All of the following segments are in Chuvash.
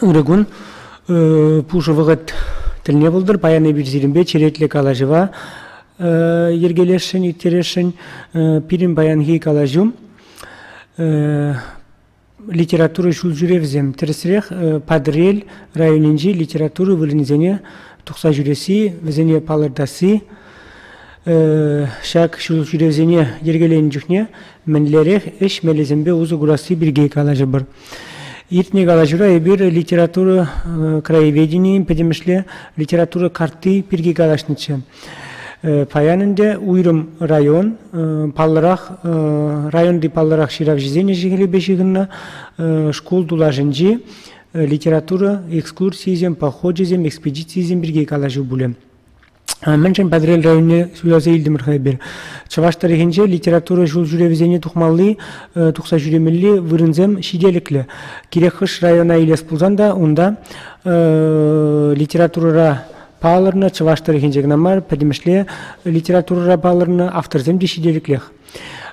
Ырӑ кун. Пушӑ вӑхӑт тӗлне пултӑр. Паян эпир сирӗнпе черетлӗ калаҫӑва йӗркелесшӗн, ирттересшӗн. Пирӗн паянхи калаҫу литература ҫулҫӳревӗсем. Тӗрӗсрех, Патӑрьел районӗнчи литература вырӑнӗсене тухса ҫӳресси, вӗсене палӑртасси. Ҫак ҫулҫӳревсене йӗркеленӗ чухне мӗнлерех ӗҫ мелӗсемпе усӑ курасси пирки калаҫӑпӑр. Иртнӗ калаҫура эпир литература краеведенийӗн пӗтӗмӗшле литература картти пирки калаҫнӑччӗ. Паян ӗнтӗ уйрӑм район паллӑрах районти паллӑрах ҫыравҫӑсен ӗҫӗ-хӗлӗпе ҫыхӑннӑ шкул тулашӗнчи литература экскурсийӗсем, похочӗсем, экспедицийӗсем пирки калаҫу пулӗ. Мӗншӗн Патӑрьел районне суйласа илтӗмӗр-ха эпир? Чӑваш тӑрӑхӗнче литература ҫул ҫӳревӗсене тухмалли, тухса ҫӳремелли вырӑнсем ҫителӗклӗ. Кирек хӑш района илес пулсан та унта литературӑра палӑрнӑ, чӑваш тӑрӑхӗнче кӑна мар, пӗтӗмӗшле литературӑра палӑрнӑ авторсем те ҫителӗклех.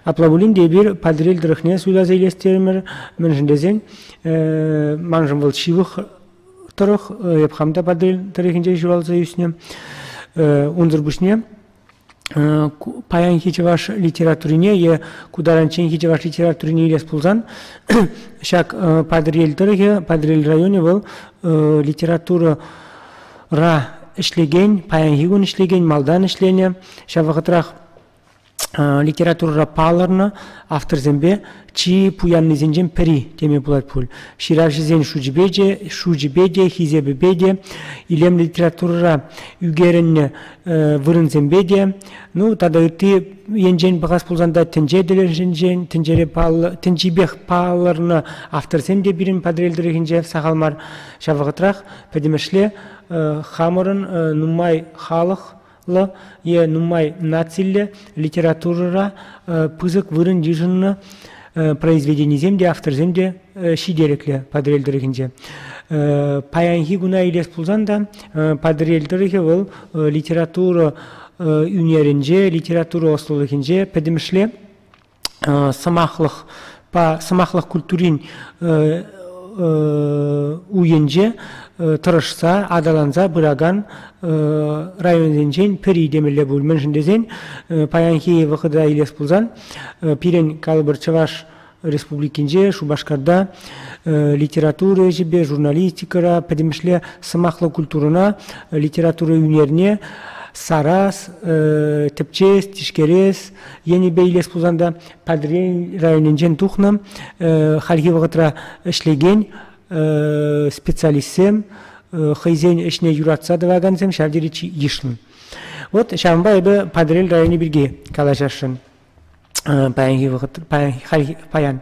Апла пулин те эпир Патӑрьел тӑрӑхне суйласа илес терӗмӗр, мӗншӗн тесен маншӑн вӑл ҫывӑх тӑрӑх, эп хам та Патӑрьел тӑрӑхӗнче ҫуралса ӳснӗ. Унсӑр пуҫне паянхи чӑваш литературине е ку таранчченхи чӑваш литературине илес пулсан ҫак Патӑрьел тӑрӑхӗ, Патӑрьел районӗ вӑл литературӑра ӗҫлекен, паянхи кун ӗҫлекен, малтан ӗҫленӗ, ҫав вӑхӑтрах литературӑра палӑрнӑ авторсемпе чи пуяннисенчен пӗри теме пулать пуль. Ҫыравҫӑсен шучӗпе те, шучӗпе те, хисепӗпе те, илемлӗ литературӑра ӳкерӗннӗ вырӑнсемпе те, ну тата ытти енчен пӑхас пулсан та тӗнче тӗлӗшӗнчен, тӗнчере паллӑ, тӗнчипех палӑрнӑ авторсем те пирӗн Патӑрьел тӑрӑхӗнче сахал мар. Ҫав вӑхӑтрах пӗтӗмӗшле хамӑрӑн нумай халӑх лӑ е нумай нациллӗ литературӑра пысӑк вырӑн йышӑннӑ произведенисем те, авторсем те ҫителӗклӗ Патӑрьел тӑрӑхӗнче. Паянхи куна илес пулсан та Патӑрьел тӑрӑхӗ вӑл литература ӳнерӗнче, литература ӑслӑлӑхӗнче пӗтӗмӗшле сӑмахлӑхпа сӑмахлӑх культурин уйӗнче тӑрӑшса аталанса пыракан районсенчен пӗри темелле пуль. Мӗншӗн тесен паянхи вӑхӑта илес пулсан пирӗн калӑпӑр Чӑваш Республикинче, Шупашкарта литература ӗҫӗпе, журналистикӑра, пӗтӗмӗшле сӑмахлӑ культурӑна, литература ӳнерне сарас, тӗпчес, тишкерес енӗпе илес пулсан та Патӑрьел районӗнчен тухнӑ хальхи вӑхӑтра ӗҫлекен специалистсем, хӑйсен ӗҫне юратса тӑвакансем ҫав тери йышлӑн. Вот ҫавӑнпа эпӗ Патӑрьел районӗ пирки калаҫасшӑн паянхи вӑхӑт паян паян.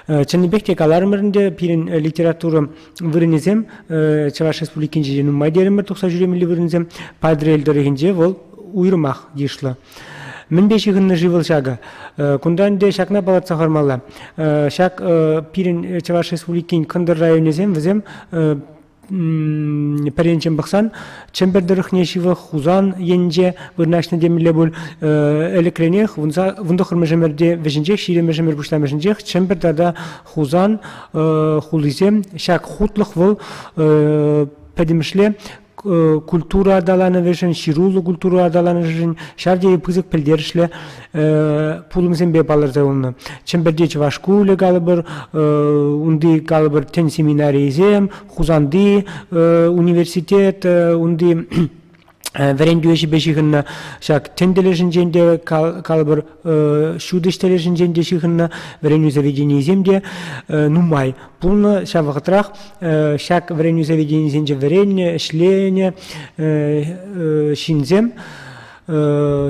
Чӑннипех те каларӑмӑр ӗнтӗ, пирӗн литература вырӑнӗсем Чӑваш Республикинче те нумай терӗмӗр тухса ҫӳремелли вырӑнсем. Патӑрьел тӑрӑхӗнче вӑл уйрӑмах йышлӑ. Мӗнпе ҫыхӑннӑ-ши вӑл ҫакӑ? Кунта ӗнтӗ ҫакна палӑртса хӑвармалла. Ҫак пирӗн Чӑваш Республикин кӑнтӑр районӗсем вӗсем пӗр енчен пӑхсан Чӗмпӗр тӑрӑхне ҫывӑх Хусан енче вырнаҫнӑ темелле пуль. Ӗлӗкренех вунтӑххӑрмӗш ӗмӗрте вӗҫӗнчех, ҫирӗммӗш ӗмӗр пуҫламӑшӗнчех Чӗмпӗр тата Хусан хулисем ҫак хутлӑх вӑл пӗтӗмӗшле культура аталанӑвӗшӗн, ҫыруллӑ культура аталанӑвӗшӗн ҫав тери пысӑк пӗлтерӗшлӗ пулӑмсемпе палӑрса юлнӑ. Чӗмпӗрти чӑваш шкулӗ калӑпӑр, унти калӑпӑр тӗн семинарийӗсем, Хусанти университет, унти вӗрентӳ ӗҫӗпе ҫыхӑннӑ ҫак тӗн тӗлӗшӗнчен те калӑпӑр ҫутӗҫ тӗлӗшӗнчен те ҫыхӑннӑ вӗренӳ заведенийӗсем те нумай пулнӑ. Ҫав вӑхӑтрах ҫак вӗренӳ заведенийӗсенче вӗреннӗ, ӗҫленӗ ҫынсем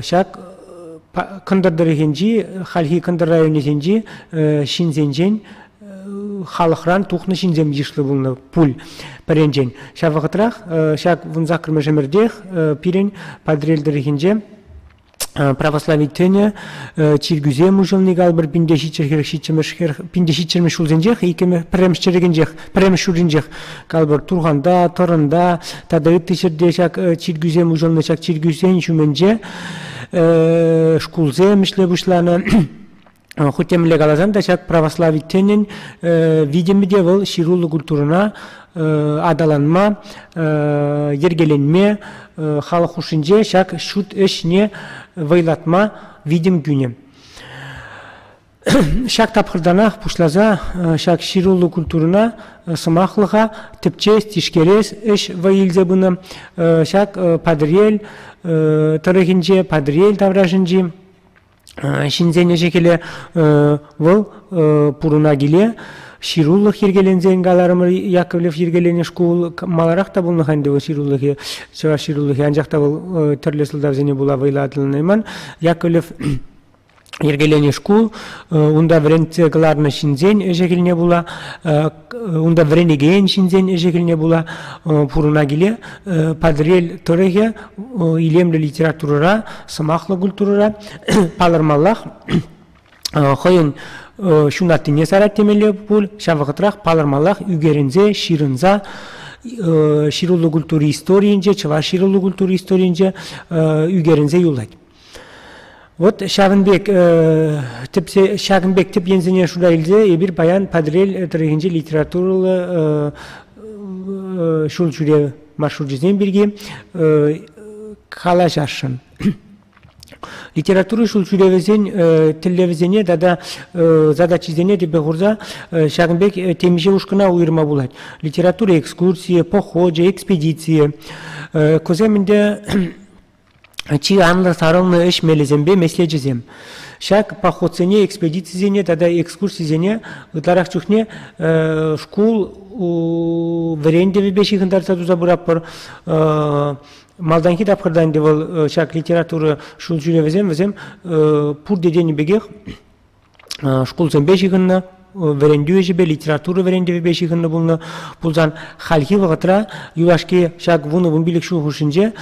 ҫак кӑнтӑр тӑрӑхӗнчи, хальхи кӑнтӑр районӗсенчи ҫынсенчен халӑхран тухнӑ ҫынсем йышлӑ пулнӑ пуль пӗр енчен. Ҫав вӑхӑтрах ҫак вунсаккӑрмӗш ӗмӗртех пирӗн Патӑрьел тӑрӑхӗнче православи тӗнӗ чиркӳсем уҫӑлни калӑпӑр пинте ҫиччӗр ҫиччӗмӗш пинте ҫиччӗмӗш ҫулсенчех иккӗмӗш пӗрремӗш чӗрӗкӗнчех пӗрремӗш ҫурринчех калӑпӑр Турханта Тӑрӑнта тата ытти ҫӗрте ҫак чиркӳсем уҫӑлнӑ ҫак чиркӳсен ҫумӗнче шкулсем ӗҫле пуҫланӑ. Хуть темле каласан та ҫак православи тӗнӗн витӗмӗ те вӑл ҫыруллӑ культурӑна аталанма, йӗркеленме, халӑх хушшинче ҫак ҫут ӗҫне вӑйлатма витӗм кӳнӗ. Ҫак тапхӑртанах пуҫласа ҫак ҫыруллӑ культурӑна, сӑмахлӑха тӗпчес, тишкерес ӗҫ вӑй илсе пынӑ. Ҫак Патӑрьел тӑрӑхӗнче, Патӑрьел таврашӗнчи ҫынсен ӗҫӗ-хӗле вӑл пурӑна киле ҫырулӑх йӗркеленсен каларӑмӑр Яковлев йӗркеленӗ шкул маларах та пулнӑ-ха ӗнтӗ вӑл ҫырулӑхӗ, чӑваш ҫырулӑхӗ, анчах та вӑл тӗрлӗ сӑлтавсене пула вӑйлӑ аталанайман. Яковлев йӗркеленӗ шкул, унта вӗрентсе кӑларнӑ ҫынсен ӗҫӗ-хӗлне пула, унта вӗренекен ҫынсен ӗҫӗ-хӗлне пула пурӑна киле Патӑрьел тӑрӑхӗ илемлӗ литературӑра, сӑмахлӑ культурӑра палӑрмаллах хӑйӗн ҫунаттине сарать темелле пуль, ҫав вӑхӑтрах палӑрмаллах ӳкерӗнсе, ҫырӑнса ҫыруллӑ культура историйӗнче, чӑваш ҫыруллӑ культура историйӗнче ӳкерӗнсе юлать. Вот ҫакӑн пек тӗпсе ҫакӑн пек тӗп енсене шута илсе эпир паян Патӑрьел тӑрӑхӗнчи литературӑллӑ ҫул ҫӳрев маршручӗсем пирки калаҫасшӑн. Литература ҫул ҫӳревӗсен тӗллевӗсене тата задачисене тӗпе хурса ҫакӑн пек темиҫе ушкӑна уйӑрма пулать. Литература экскурсийӗ, похочӗ, экспедицийӗ. Кусем ӗнтӗ чи анлӑ сарӑлнӑ ӗҫ мелӗсемпе меслечӗсем. Ҫак походсене, экспедицисене тата экскурсисене ытларах чухне шкул вӗрентӗвӗпе ҫыхӑнтарса туса пыратпӑр. Малтанхи тапхӑрта ӗнтӗ вӑл ҫак литература ҫул ҫӳревӗсем вӗсем пурте тенӗ пекех шкулсемпе ҫыхӑннӑ, вӗрентӳ ӗҫӗпе, литература вӗрентӗвӗпе ҫыхӑннӑ пулнӑ пулсан хальхи вӑхӑтра юлашки ҫак 10-15 ҫул хушшинче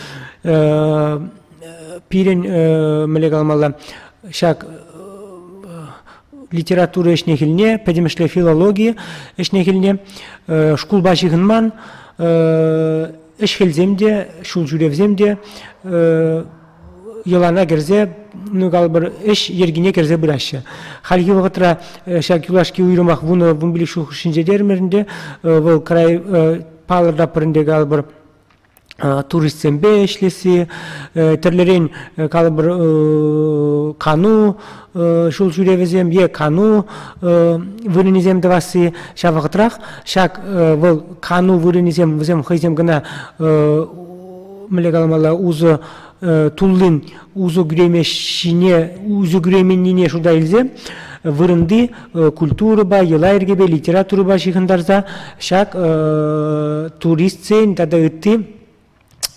пирӗн мӗнле каламалла ҫак литература ӗҫне-хӗлне, пӗтӗмӗшле филологи ӗҫне-хӗлне шкулпа ҫыхӑнман ӗҫ-хӗлсем те, ҫул ҫӳревсем те йӑлана кӗрсе, ну калӑпӑр, ӗҫ йӗркине кӗрсе пыраҫҫӗ. Хальхи вӑхӑтра ҫак юлашки уйрӑмах 10-15 ҫул хушшинче терӗмӗр ӗнтӗ, вӑл край палӑртатпӑр ӗнтӗ калӑпӑр, туристсемпе ӗҫлесси, тӗрлӗрен калӑпӑр кану ҫул ҫӳревӗсем е кану вырӑнӗсем тӑвасси. Ҫав вӑхӑтрах ҫак вӑл кану вырӑнӗсем вӗсем хӑйсем кӑна мӗнле каламалла усӑ туллин усӑ кӳремеҫҫине усӑ кӳременнине шута илсе вырӑнти культурӑпа, йӑла-йӗркепе, литературӑпа ҫыхӑнтарса ҫак туристсен тата ытти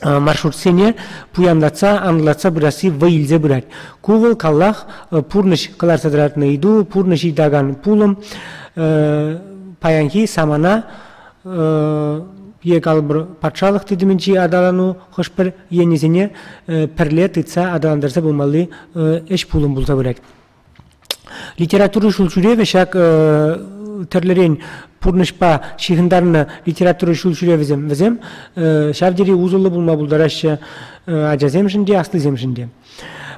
маршрутсене пуянлатса, анлӑлатса пырасси вӑй илсе пырать. Ку вӑл каллах пурнӑҫ кӑларса тӑратнӑ ыйту, пурнӑҫ ыйтакан пулӑм. Паянхи самана е калӑпӑр патшалӑх тытӑмӗнчи аталану хӑш-пӗр енӗсене пӗрле тытса аталантарса пымалли ӗҫ пулӑм пулса пырать. Литература ҫул ҫӳревӗ ҫак тӗрлӗрен пурнӑҫпа ҫыхӑнтарнӑ литература ҫул ҫӳревӗсем вӗсем ҫав тери усӑллӑ пулма пултараҫҫӗ ачасемшӗн те, аслисемшӗн те.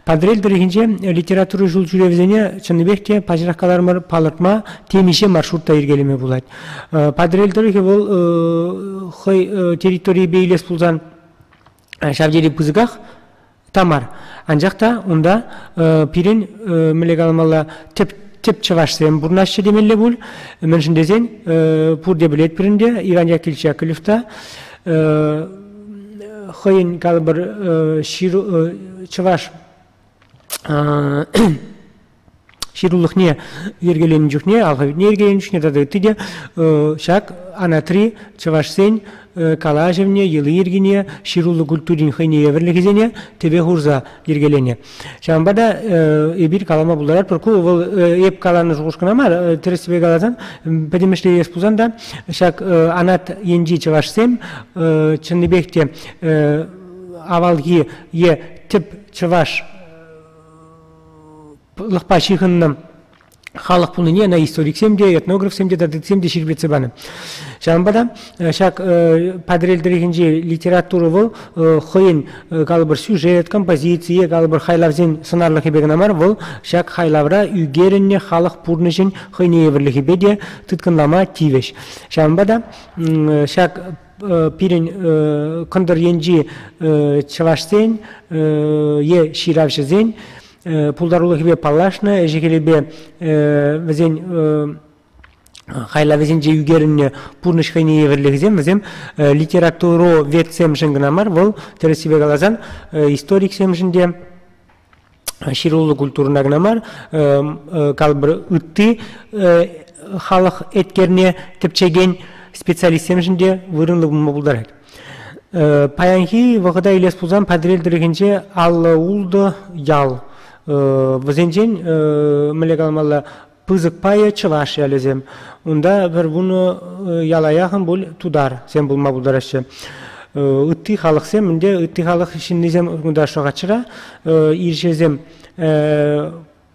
Патӑрьел тӑрӑхӗнче литература ҫул ҫӳревӗсене чӑннипех те паҫӑрах каларӑмӑр палӑртма темиҫе маршрут та йӗркелеме пулать. Патӑрьел тӑрӑхӗ вӑл хӑй территорийӗпе илес пулсан ҫав тери пысӑках та мар. Анчах та унта пирӗн мӗнле каламалла тӗп тӗп чӑвашсем пурӑнаҫҫӗ темелле пуль. Мӗншӗн тесен пурте пӗлетпӗр ӗнтӗ Иван Яковлевич Яковлев та хӑйӗн калӑпӑр ҫыру чӑваш ҫырулӑхне йӗркеленӗ чухне, алфавитне йӗркеленӗ чухне тата ытти те ҫак анатри чӑвашсен калаҫӑвне, йӑли-йӗркине, ҫыруллӑ культурин хӑйне евӗрлӗхӗсене тӗпе хурса йӗркеленӗ. Ҫавӑнпа та эпир калама пултаратпӑр, ку вӑл эп каланӑ шухӑш кӑна мар, тӗрӗссипе каласан, пӗтӗмӗшле илес пулсан та ҫак анат енчи чӑвашсем чӑннипех те авалхи е тӗп чӑваш лӑхпа ҫыхӑннӑ. Халӑх пулнине ӑна историксем те, этнографсем те тата ыттисем те ҫирӗплетсе панӑ. Ҫавӑнпа та ҫак Патӑрьел тӑрӑхӗнчи литература вӑл хӑйӗн калӑпӑр сюжет, композици е калӑпӑр хайлавсен сӑнарлӑхӗпе кӑна мар, вӑл ҫак хайлавра ӳкерӗннӗ халӑх пурнӑҫӗн хӑйне евӗрлӗхӗпе те тыткӑнлама тивӗҫ. Ҫавӑнпа та ҫак пирӗн кӑнтӑр енчи чӑвашсен е ҫыравҫӑсен пултарулӑхӗпе паллашнӑ, ӗҫӗ-хӗлӗпе вӗсен хайлавӗсенче ӳкерӗннӗ пурнӑҫ хӑйне евӗрлӗхӗсем вӗсем литературоведсемшӗн кӑна мар, вӑл тӗрӗссипе каласан историксемшӗн те ҫыруллӑ культурӑна кӑна мар, калӑпӑр ытти халӑх еткерне тӗпчекен специалистсемшӗн те вырӑнлӑ пулма пултарать. Паянхи вӑхӑта илес пулсан Патӑрьел тӑрӑхӗнче 56 ял. Вӗсенчен мӗнле каламалла пысӑк пайӗ чӑваш ялӗсем. Унта пӗр вунӑ яла яхӑн пуль тутарсем пулма пултараҫҫӗ. Ытти халӑхсем ӗнтӗ ытти халӑх ҫыннисем кунта Шӑхачра ирҫесем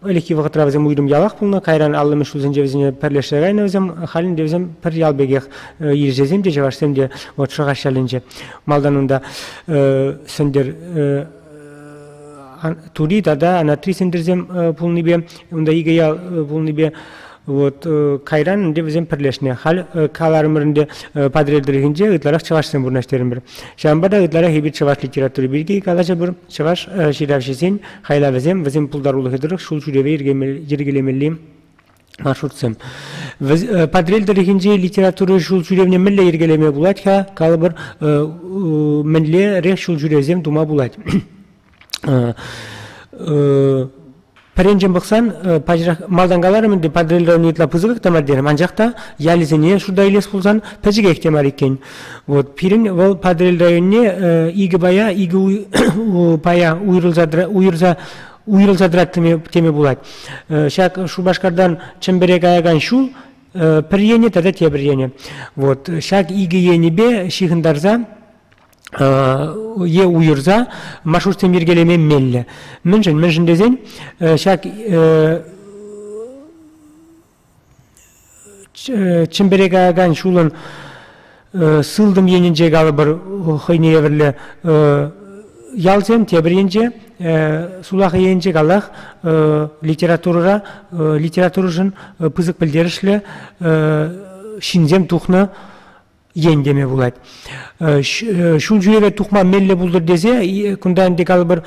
ӗлӗкхи вӑхӑтра вӗсем уйрӑм ялах пулнӑ, кайран 50-мӗш ҫулсенче вӗсене пӗрлешсе кайнӑ вӗсем, халь ӗнтӗ вӗсем пӗр ял пекех ирҫесем те, чӑвашсем те вот Шӑхач ялӗнче. Малтан унта Сӗнтӗр Тури тата Анатри Сӗнтӗрсем пулнипе, унта икӗ ял пулнипе вот кайран ӗнтӗ вӗсем пӗрлешнӗ. Халь каларӑмӑр ӗнтӗ Патӑрьел тӑрӑхӗнче ытларах чӑвашсем пурӑнаҫ терӗмӗр. Ҫавӑнпа та ытларах эпир чӑваш литератури пирки калаҫӑпӑр. Чӑваш ҫыравҫисен хайлавӗсем вӗсен пултарулӑхӗ тӑрӑх ҫул ҫӳреве йӗркелемелли маршрутсем. Патӑрьел тӑрӑхӗнчи литература ҫул ҫӳревне мӗнле йӗркелеме пулать-ха? Калӑпӑр, мӗнлерех ҫул ҫӳревсем тума пулать? Пӗринчен пӑхсан, пачах малтан каларӑм ӗнтӗ, Патӑрьел районӗ ытла пысӑках та мар терӗм, анчах та ялӗсене шута илес пулсан пӗчӗкех те мар иккен. Вот пирӗн вӑл Патӑрьел районне икӗ пая, икӗ пая уйрӑлса уйӑрса уйрӑлса тӑрать теме пулать. Ҫак Шупашкартан Чӗмпӗре каякан ҫул пӗр енӗ тата тепӗр енӗ. Вот ҫак икӗ енӗпе ҫыхӑнтарса е уйӑрса маршрутсем йӗркелеме меллӗ. Мӗншӗн? Мӗншӗн тесен ҫак Чӗмпӗре каякан ҫулӑн сылтӑм енӗнче калӑпӑр хӑйне евӗрлӗ ялсем, тепӗр енче сулахай енче каллах литературӑра литературӑшӑн пысӑк пӗлтерӗшлӗ ҫынсем тухнӑ ен теме пулать. Ҫул ҫӳреве тухма меллӗ пултӑр тесе кунта ӗнтӗ калӑпӑр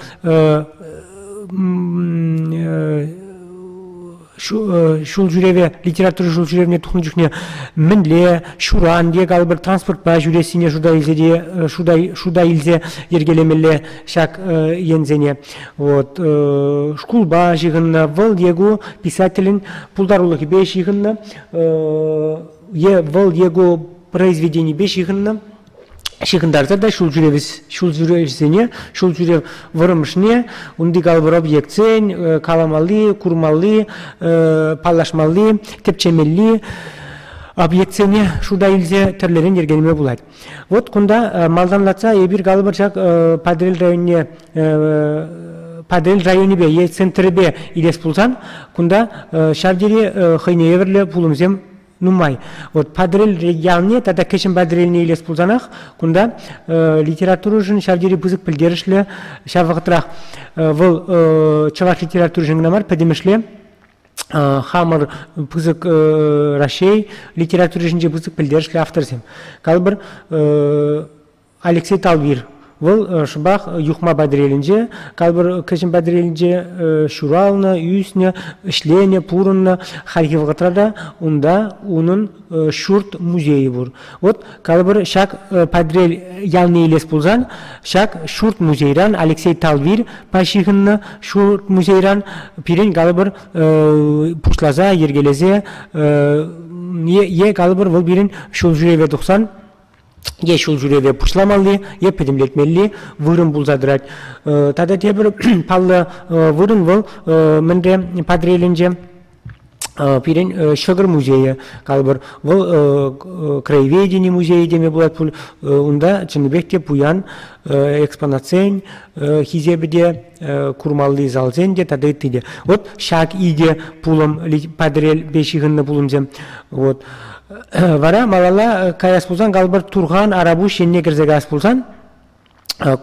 ҫул ҫӳреве литература ҫул ҫӳревне тухнӑ чухне мӗнле ҫуран е калӑпӑр транспортпа ҫӳрессине шута илсе те шута илсе йӗркелемелле ҫак енсене. Вот шкулпа ҫыхӑннӑ вӑл е ку писателӗн пултарулӑхӗпе ҫыхӑннӑ е вӑл е ку произведенипе ҫыхӑннӑ ҫыхӑнтарса та ҫул ҫӳревсене, ҫул ҫӳрев вӑрӑмӑшне, унти калӑпӑр объектсен каламалли, курмалли, паллашмалли, тӗпчемелли объектсене шута илсе тӗрлӗрен йӗркелеме пулать. Вот кунта малтанлатса эпир калӑпӑр ҫак Патӑрьел районне Патӑрьел районӗпе е центрӗпе илес пулсан кунта ҫав тери хӑйне евӗрлӗ пулӑмсем нумай. Вот Патӑрьел ялне тата Кӗҫӗн Патӑрьелне илес пулсанах кунта литературӑшӑн ҫав тери пысӑк пӗлтерӗшлӗ. Ҫав вӑхӑтрах вӑл чӑваш литературишӗн кӑна мар, пӗтӗмӗшле хамӑр пысӑк Раҫҫей литературишӗнче пысӑк пӗлтерӗшлӗ авторсем. Калӑпӑр, Алексей Талвир. Вӑл шӑпах Юхма Патӑрьелӗнче, калӑпӑр, Кӗҫӗн Патӑрьелӗнче ҫуралнӑ, ӳснӗ, ӗҫленӗ, пурӑннӑ. Хальхи вӑхӑтра та унта унӑн ҫурт музейӗ пур. Вот, калӑпӑр, ҫак Патӑрьел ялне илес пулсан, ҫак ҫурт музейран Алексей Талвирпа ҫыхӑннӑ ҫурт музейран пирӗн, калӑпӑр, пуҫласа, йӗркелесе е, калӑпӑр, вӑл пирӗн ҫул ҫӳреве тухсан е ҫул ҫӳреве пуҫламалли, е пӗтӗмлетмелли вырӑн пулса тӑрать. Тата тепӗр паллӑ вырӑн вӑл мӗнре Патӑрьелӗнче. Пирӗн ҫӑкӑр музейӗ, калӑпӑр, вӑл краеведени музейӗ теме пулать пуль. Унта чӑннипех те пуян экспонатсен хисепӗ те, курмалли залсен те тата ытти те. Вот ҫак икӗ пулӑм Патӑрьелпе ҫыхӑннӑ пулӑмсем. Вот. Вара малалла каяс пулсан, калӑпӑр, Турхан Арапуҫ енне кӗрсе каяс пулсан,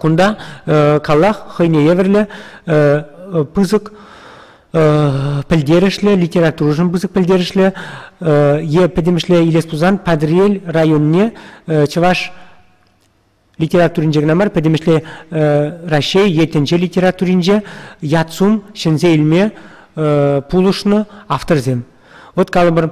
Кунта каллах хӑйне евӗрлӗ пысӑк пӗлтерӗшлӗ, литературӑшӑн пысӑк пӗлтерӗшлӗ е пӗтӗмӗшле илес пулсан Патӑрьел районне чӑваш литературинче кӑна мар, пӗтӗмӗшле Раҫҫей е тӗнче литературинче ят-сум ҫӗнсе илме пулӑшнӑ авторсем. Вот калӑпӑр,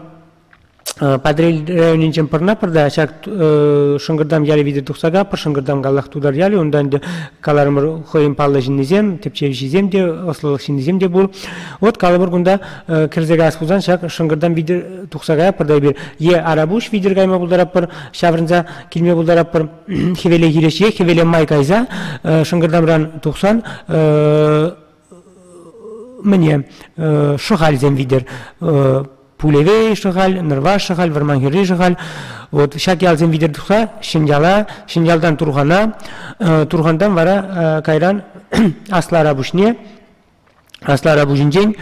Патӑрьел районӗнчен пӑрӑнатпӑр та ҫак Шӑнкӑртам ялӗ витӗр тухса кайӑпӑр. Шӑнкӑртам каллах тутар ялӗ. Унта ӗнтӗ каларӑмӑр хӑйӗн паллӑ ҫыннисем, тӗпчевҫисем те, ӑслӑлӑх ҫыннисем те пур. Вот калӑпӑр кунта кӗрсе каяс пулсан ҫак Шӑнкӑртам витӗр тухса каятпӑр та эпир е Арапуҫ витӗр кайма пултаратпӑр, ҫаврӑнса килме пултаратпӑр хӗвеле хирӗҫ е хӗвеле май кайса Шӑнкӑртамран тухсан мӗне Шӑхальсем витӗр Пулевей Шӑхаль, Нӑрваш Шӑхаль, Вӑрманхӗрри Шӑхаль. Вот ҫак ялсем витӗр тухса Ҫӗньяла, Ҫӗньялтан Турхана, Турхантан вара кайран Аслӑ Арапуҫне, Аслӑ Арапуҫӗнчен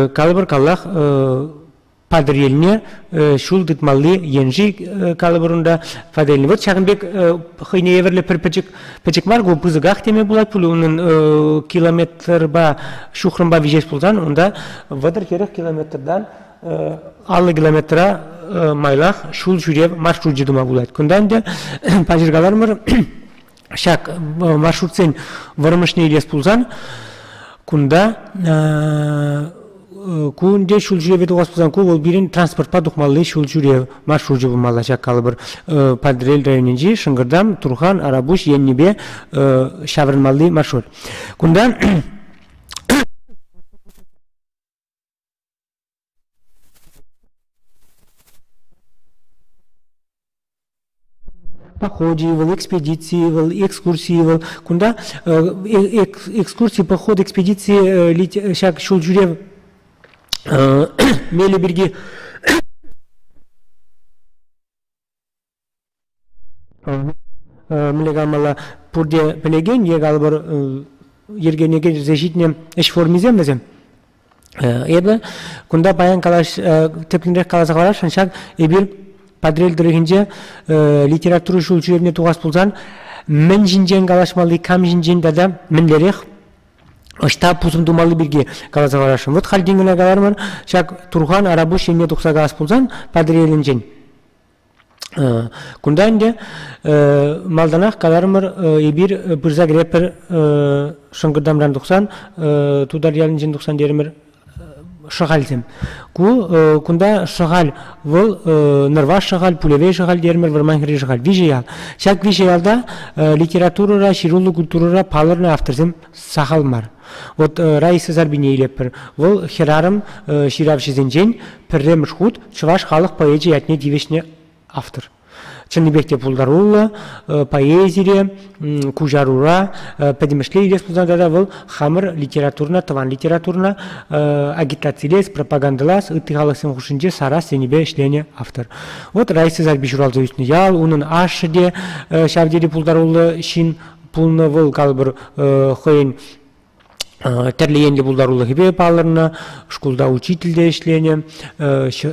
калӑпӑр каллах Патӑрьелне ҫул тытмалли енши калӑпӑр унта Патӑрьелне. Вот ҫакӑн пек хӑйне евӗрлӗ пӗр пӗчӗк пӗчӗк мар ку пысӑках теме пулать пуль унӑн километрпа ҫухрӑмпа виҫес пулсан унта 30-40 километртан 50 километра майлах ҫул ҫӳрев маршручӗ тума пулать. Кунта ӗнтӗ паҫӑр каларӑмӑр, ҫак маршрутсен вӑрӑмӑшне илес пулсан кунта ку ӗнтӗ ҫул ҫӳреве тухас пулсан ку вӑл пирӗн транспортпа тухмалли ҫул ҫӳрев маршручӗ пулмалла ҫак калӑпӑр Патӑрьел районӗнчи Шӑнкӑртам, Турхан, Арапуҫ еннипе ҫаврӑнмалли маршрут. Кунта Походи вӑл, экспедици вӑл, экскурси вӑл. Кунта экскурси, поход, экспедици ҫак ҫул ҫӳрев мелӗ пирки Мӗнле каламалла, пурте пӗлекен е калӑпӑр йӗркене кӗрсе ҫитнӗ ӗҫ формисем вӗсем. Эпӗ кунта паян калаҫ тӗплӗнрех каласа хӑварасшӑн ҫак эпир Патӑрьел тӑрӑхӗнче литература ҫул ҫӳревне тухас пулсан мӗн ҫинчен калаҫмалли, кам ҫинчен тата мӗнлерех ӑҫта пусӑм тумалли пирки каласа хӑварасшӑн. Вот халь тин кӑна каларӑмӑр, ҫак Турхан Арапуҫ енне тухса калас пулсан Патӑрьелӗнчен Кунта ӗнтӗ малтанах каларӑмӑр, эпир пырса кӗретпӗр Шӑнкӑртамран тухсан, Тутар ялӗнчен тухсан терӗмӗр, Шӑхальсем. Ку кунта Шӑхаль вӑл Нӑрваш Шӑхаль, Пулевей Шӑхаль терӗмӗр, Вӑрманхӗрри Шӑхаль. Виҫӗ ял. Ҫак виҫӗ ялта литературӑра, ҫыруллӑ культурӑра палӑрнӑ авторсем сахал мар. Вот Раиса Сарпине илетпӗр. Вӑл хӗрарӑм ҫыравҫӑсенчен пӗрремӗш хут чӑваш халӑх поэчӗ ятне тивӗҫнӗ автор. Чӑннипех те пултаруллӑ поэзире, куҫарура пӗтӗмӗшле илес пулсан тата вӑл хамӑр литературӑна, тӑван литературӑна агитацилес, пропагандӑлас, ытти халӑхсем хушшинче сарас енӗпе ӗҫленӗ автор. Вот Раиса Сарпи ҫуралса ӳснӗ ял, унӑн ашшӗ те ҫав тери пултаруллӑ ҫын пулнӑ вӑл калӑпӑр хӑйӗн тӗрлӗ енлӗ пултарулӑхӗпе палӑрнӑ, шкулта учитель те ӗҫленӗ,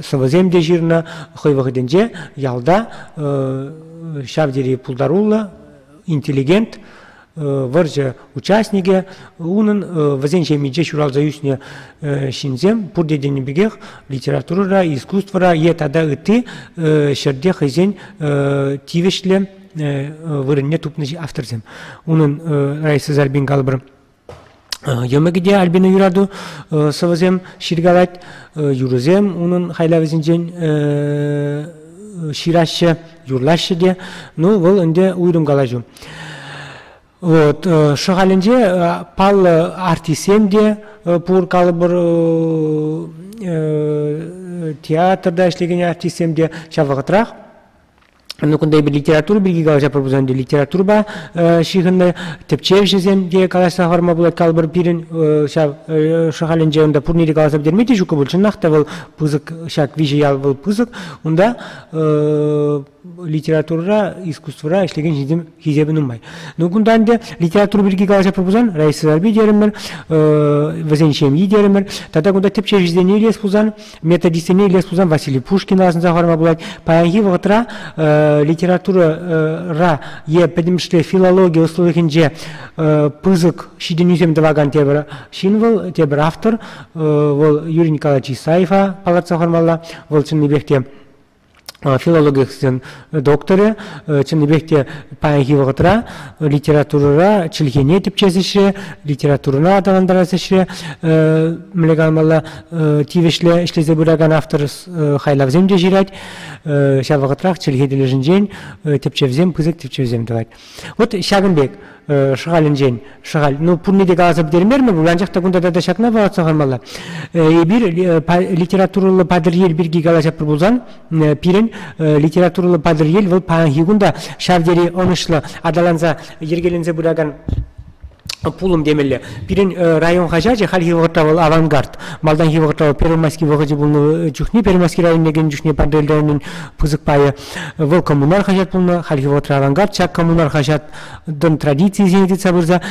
сӑвӑсем те ҫырнӑ. Хӑй вӑхӑтӗнче ялта ҫав тери пултаруллӑ, интеллигент, вӑрҫӑ участникӗ. Унӑн вӗсен ҫемйинче ҫуралса ӳснӗ ҫынсем пурте тенӗ пекех литературӑра, искусствӑра е тата ытти ҫӗрте хӑйсен тивӗҫлӗ вырӑнне тупнӑ авторсем. Унӑн Раиса Зарбин калӑпӑр йӑмӑкӗ те Альбина Юрату сӑвӑсем ҫыркалать, юрӑсем унӑн хайлавӗсенчен ҫыраҫҫӗ, юрлаҫҫӗ те. Ну, вӑл ӗнтӗ уйрӑм калаҫу. Вот, Шӑхалӗнче паллӑ артистсем те пур, калӑпӑр, театрта ӗҫлекен артистсем те ҫав вӑхӑтрах. Ну, кунта эпир литература пирки калаҫатпӑр пулсан те литературӑпа ҫыхӑннӑ тӗпчевҫӗсем те калаҫса хӑварма пулать. Калӑпӑр, пирӗн ҫав Шӑхалӗнче унта пурне те каласа пӗтерме те ҫуккӑ пуль. Чӑнах та вӑл пысӑк, ҫак виҫӗ ял вӑл пысӑк. Унта литературӑра, искусствӑра ӗҫлекен ҫынсем хисепӗ нумай. Ну, кунта ӗнтӗ литература пирки калаҫатпӑр пулсан, Раиса Сарпи терӗмӗр, вӗсен ҫемйи терӗмӗр. Тата кунта тӗпчевҫӗсене илес пулсан, методистсене илес пулсан Василий Пушкина асӑнса хӑварма пулать. Паянхи вӑхӑтра литературӑра е пӗтӗмӗшле филологи ӑслӑлӑхӗнче пысӑк ҫитӗнӳсем тӑвакан тепӗр ҫын вӑл, тепӗр автор. Вӑл Юрий Николаевич Исаева палӑртса хӑвармалла. Вӑл чӑннипех те филологсен докторӗ, чӑннипех те паянхи вӑхӑтра литературӑра чӗлхене тӗпчес ӗҫре, литературӑна аталантарас ӗҫре мӗнле каламалла, тивӗҫлӗ ӗҫлесе пыракан автор хайлавсем те ҫырать, ҫав вӑхӑтрах чӗлхе тӗлӗшӗнчен тӗпчевсем, пысӑк тӗпчевсем тӑвать. Вот ҫакӑн пек Шӑхалӗнчен Шӑхаль, ну пурне те каласа пӗтермерӗмӗр пуль, анчах та кунта тата ҫакна палӑртса хӑвармалла. Эпир литературӑллӑ Патӑрьел пирки калаҫатпӑр пулсан, пирӗн литературӑллӑ Патӑрьел вӑл паянхи кун та ҫав тери ӑнӑҫлӑ аталанса йӗркеленсе пыракан пулӑм темелле. Пирӗн район хаҫачӗ хальхи вӑхӑтра вӑл «Авангард». Малтанхи вӑхӑтра вӑл Первомайски вӑхӑчӗ пулнӑ чухне, Первомайски районне кӗнӗ чухне Патӑрьел районӗн пысӑк пайӗ вӑл «Коммунар» хаҫат пулнӑ. Хальхи вӑхӑтра «Авангард» ҫак «Коммунар» хаҫатӑн традицийӗсене тытса пырса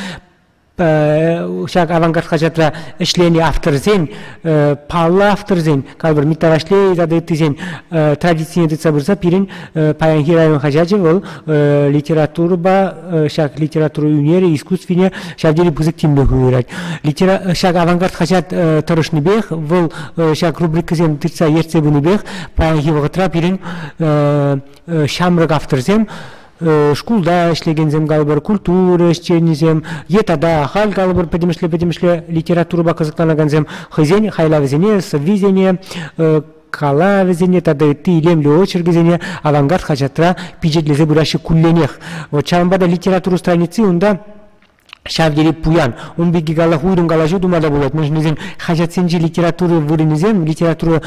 ҫак «Авангард» хаҫатра ӗҫленӗ авторсен, паллӑ авторсен, калӑпӑр, Митта Ваҫлей тата ыттисен традицине тытса пырса пирӗн паянхи район хаҫачӗ вӑл литературӑпа ҫак литература ӳнерӗ, искусствине ҫав тери пысӑк тимлӗх уйӑрать. Ҫак «Авангард» хаҫат тӑрӑшнипех, вӑл ҫак рубрикӑсем тытса ертсе пынипех паянхи вӑхӑтра пирӗн ҫамрӑк авторсем шкулта ӗҫлекенсем калӑпӑр, культура ӗҫченӗсем е тата ахаль калӑпӑр пӗтӗмӗшле-пӗтӗмӗшле литературӑпа кӑсӑкланакансем хӑйсен хайлавӗсене, сӑввисене, калавӗсене тата ытти илемлӗ очеркӗсене «Авангард» хаҫатра пичетлесе пыраҫҫӗ кулленех. Вот ҫавӑнпа та литература страници унта ҫав тери пуян. Ун пирки калах уйрӑм калаҫу тума та пулать. Мӗншӗн тесен хаҫатсенчи литература вырӑнӗсем, литература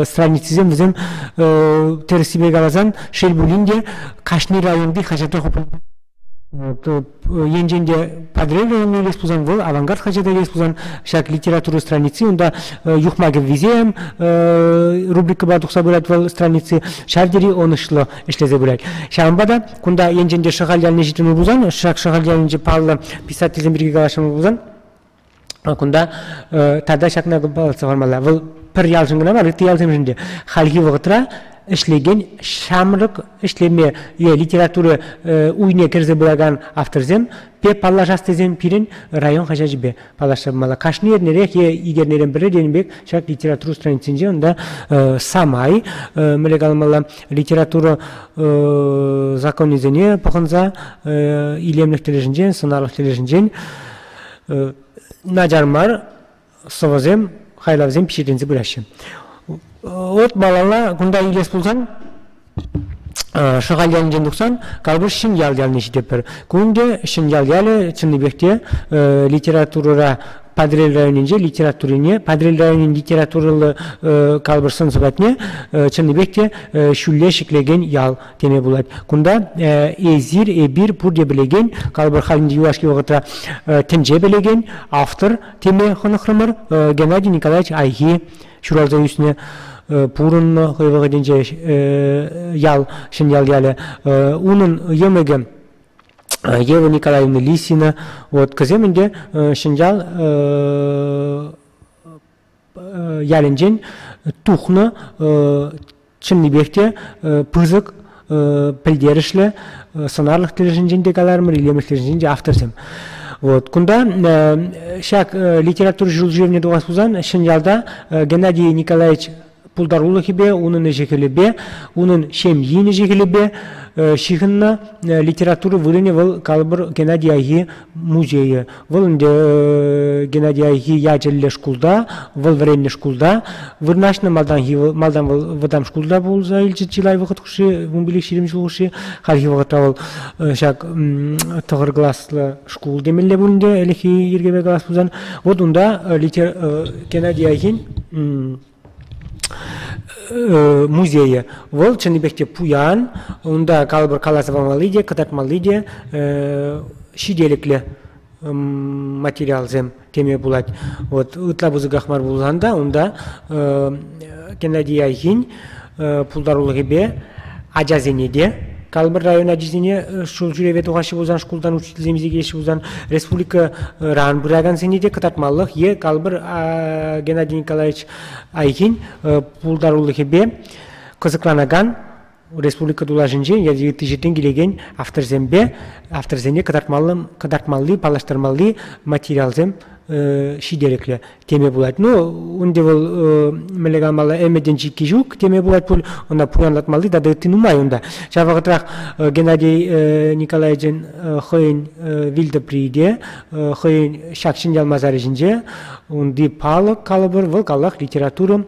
страницисем вӗсем тӗрӗссипе каласан, шел пулин те, кашни районти хаҫатра енчен те Патӑрьел районне илес пулсан, вӑл «Авангард» хаҫата илес пулсан, ҫак литература страници унта юхма кӗввисем рубрикӑпа тухса пырать вӑл страници, ҫав тери ӑнӑҫлӑ ӗҫлесе пырать. Ҫавӑнпа та кунта енчен те Шӑхаль ялне ҫитрӗмӗр пулсан, ҫак Шӑхаль ялӗнче паллӑ писательсем пирки калаҫрӑмӑр пулсан, кунта тата ҫакна палӑртса хӑвармалла. Вӑл пӗр ялшӑн кӑна мар, ытти ялсемшӗн те. Хальхи вӑхӑтра ӗҫлекен ҫамрӑк ӗҫлеме е литература уйне кӗрсе пыракан авторсем пе паллашас тесен пирӗн район хаҫачӗпе паллашса пымалла. Кашни эрнерех е ик эрнерен пӗрре тенӗ пек ҫак литература страницинче унта самай мӗнле каламалла литература законӗсене пӑхӑнса илемлӗх тӗлӗшӗнчен, сӑнарлӑх тӗлӗшӗнчен начар мар сӑвӑсем, хайлавсем пичетленсе пыраҫҫӗ. Вот малалла кунта илес пулсан, Шӑхаль ялӗнчен тухсан калӑпӑш Ҫӗньял ялне ҫитетпӗр. Ку ӗнтӗ Ҫӗньял ялӗ чӑннипех те литературӑра Патӑрьел районӗнче литературине, Патӑрьел районӗн литературӑллӑ калӑпӑш сӑн-сӑпатне чӑннипех те ҫӳлле ҫӗклекен ял теме пулать. Кунта эсир, эпир пурте пӗлекен, калӑпӑр халӗнчи юлашки вӑхӑтра тӗнче пӗлекен автор теме хӑнӑхрӑмӑр. Геннадий Николаевич Айхи ҫуралса ӳснӗ, пурӑннӑ хӑй вӑхӑтӗнче ял, Ҫӗньял ялӗ. Унӑн йӑмӑкӗ Ева Николаевна Лисина. Вот кӗсем ӗнтӗ Ҫӗньял ялӗнчен тухнӑ чӑннипех те пысӑк пӗлтерӗшлӗ сӑнарлӑх тӗлӗшӗнчен те каларӑмӑр, илемлӗх тӗлӗшӗнчен те авторсем. Вот. Кунта ҫак литература ҫул ҫӳревне тухас пулсан Ҫӗньялта Геннадий Николаевич пултарулӑхӗпе, унӑн ӗҫӗ-хӗлӗпе, унӑн ҫемйин ӗҫӗ-хӗлӗпе ҫыхӑннӑ литература вырӑнӗ вӑл, калӑпӑр, Геннадий Айхи музейӗ. Вӑл ӗнтӗ Геннадий Айхи ячӗллӗ шкулта, вӑл вӗреннӗ шкулта вырнаҫнӑ. Малтанхи малтан вӑл вӑтам шкулта пулса илчӗ чылай вӑхӑт хушши, 15-20 ҫул хушши. Хальхи вӑхӑтра вӑл ҫак тӑхӑр класлӑ шкул темелле пуль ӗнтӗ, ӗлӗкхи йӗркепе калас пулсан. Вот унта Геннадий Айхин музейӗ. Вӑл чӑннипех те пуян. Унта калӑпӑр каласа памалли те, кӑтартмалли те ҫителӗклӗ материалсем теме пулать. Вот ытла пысӑках мар пулсан та унта Геннадий Айхин пултарулӑхӗпе ачасене те калӑпӑр район ачисене ҫул ҫӳреве тухаҫҫӗ пулсан, шкултан учительсем илсе килеҫҫӗ пулсан, республикӑран пыракансене те кӑтартмалӑх е калӑпӑр Геннадий Николаевич Айхин пултарулӑхӗпе кӑсӑкланакан республика тулашӗнчен е ытти ҫӗртен килекен авторсемпе авторсене кӑтартмалли, паллаштармалли материалсем ҫителӗклӗ теме пулать. Ну, унте вӑл мӗнле каламалла, ӗмӗтӗн чикки ҫук теме пулать пуль, ӑна пуянлатмалли тата ытти нумай унта. Ҫав вӑхӑтрах Геннадий Николаевичӑн хӑйӗн вилтӑприйӗ те, хӑйӗн ҫак Ҫӗньял масарӗ ҫинче унти палӑк, калӑпӑр, вӑл каллах литература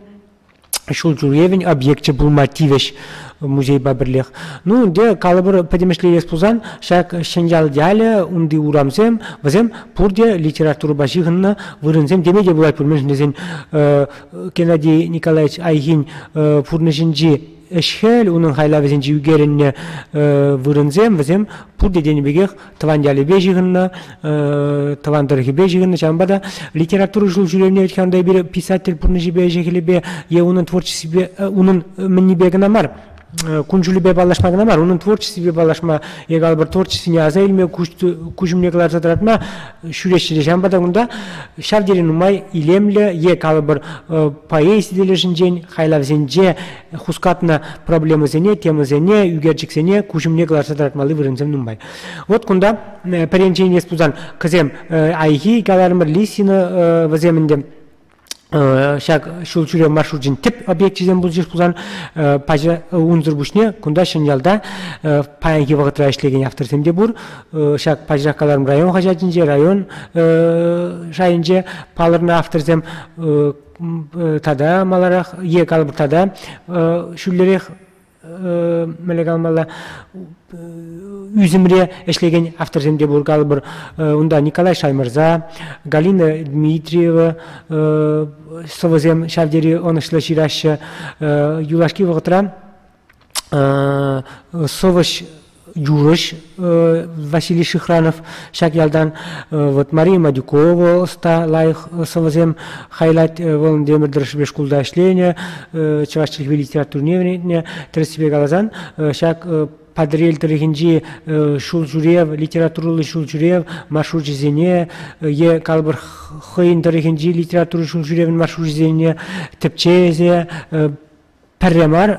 ҫул ҫӳревӗн объекчӗ пулма тивӗҫ музейпа пӗрлех. Ну, ӗнтӗ калӑпӑр пӗтӗмӗшле илес пулсан, ҫак Ҫӗньял ялӗ, унти урамсем, вӗсем пурте литературӑпа ҫыхӑннӑ вырӑнсем теме те пулать пуль, мӗншӗн тесен Геннадий Николаевич Айхин пурнӑҫӗнчи ӗҫ-хӗл, унӑн хайлавӗсенче ӳкерӗннӗ вырӑнсем, вӗсем пурте тенӗ пекех тӑван ялӗпе ҫыхӑннӑ, тӑван тӑрӑхӗпе ҫыхӑннӑ. Ҫавӑнпа та литература ҫул ҫӳревне вӗт-ха унта эпир писатель пурнӑҫӗпе, ӗҫӗ-хӗлӗпе е унӑн творчествипе, унӑн мӗннипе кӑна мар, кун-ҫулӗпе паллашма кӑна мар, унӑн творчествипе паллашма е калӑпӑр творчествине аса илме, куҫ умне кӑларса тӑратма ҫӳреҫҫӗ те. Ҫавӑнпа та кунта ҫав тери нумай илемлӗ е калӑпӑр поэзи тӗлӗшӗнчен хайлавсенче хускатнӑ проблемӑсене, темӑсене, ӳкерчӗксене куҫ умне кӑларса тӑратмалли вырӑнсем нумай. Вот кунта пӗр енчен илес пулсан, кӗсем Айхи каларӑмӑр, Лисина вӗсем ӗнтӗ ҫак ҫул ҫӳрев маршручӗн тӗп объекчӗсем пулчӗҫ пулсан, пача унсӑр пуҫне кунта Ҫӗньялта паянхи вӑхӑтра ӗҫлекен авторсем те пур. Ҫак пачах каларӑм район хаҫатӗнче, район шайӗнче палӑрнӑ авторсем тата маларах е калӑпӑр тата ҫӳллӗрех мӗнле каламалла ӳсӗмре ӗҫлекен авторсем те пур калӑпӑр. Унта Николай Шаймӑрза, Галина Дмитриева сӑвӑсем ҫав тери ӑнӑҫлӑ ҫыраҫҫӗ. Юлашки вӑхӑтра сӑвӑҫ юрӑҫ Василий Шихранов ҫак ялтан вот Мария Мадюкова ӑста лайӑх сӑвӑсем хайлать. Вӑл ӗнтӗ ӗмӗр тӑрӑшшӗпе шкулта ӗҫленӗ, чӑваш чӗлхипе литературине вӗрентнӗ. Тӗрӗссипе каласан, ҫак Патӑрьел тӑрӑхӗнчи ҫул ҫӳрев, литературӑллӑ ҫул ҫӳрев маршручӗсене е калӑпӑр хӑйӗн тӑрӑхӗнчи литература ҫул ҫӳревӗн маршручӗсене тӗпчесе пӗрре мар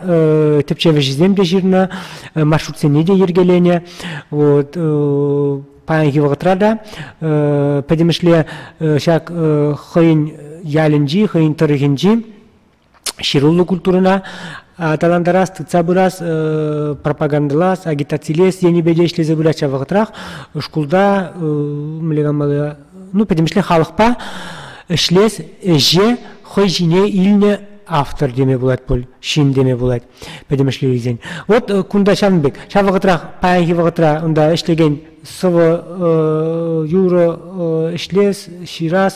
тӗпчев ӗҫӗсем те ҫырнӑ, маршрутсене те йӗркеленӗ. Вот паянхи вӑхӑтра та пӗтӗмӗшле ҫак хӑйӗн ялӗнчи, хӑйӗн тӑрӑхӗнчи ҫыруллӑ культурӑна аталантарас, тытса пырас, пропагандӑлас, агитацилес енӗпе те ӗҫлесе пырать ҫав вӑхӑтрах шкулта мӗнле каламалла, ну, пӗтӗмӗшле халӑхпа ӗҫлес ӗҫе хӑй ҫине илнӗ автор теме пулать пуль, ҫын теме пулать пӗтӗмӗшле илсен. Вот кунта ҫавӑн пек. Ҫав вӑхӑтрах, паянхи вӑхӑтра унта ӗҫлекен сӑвӑ, юрӑ ӗҫлес, ҫырас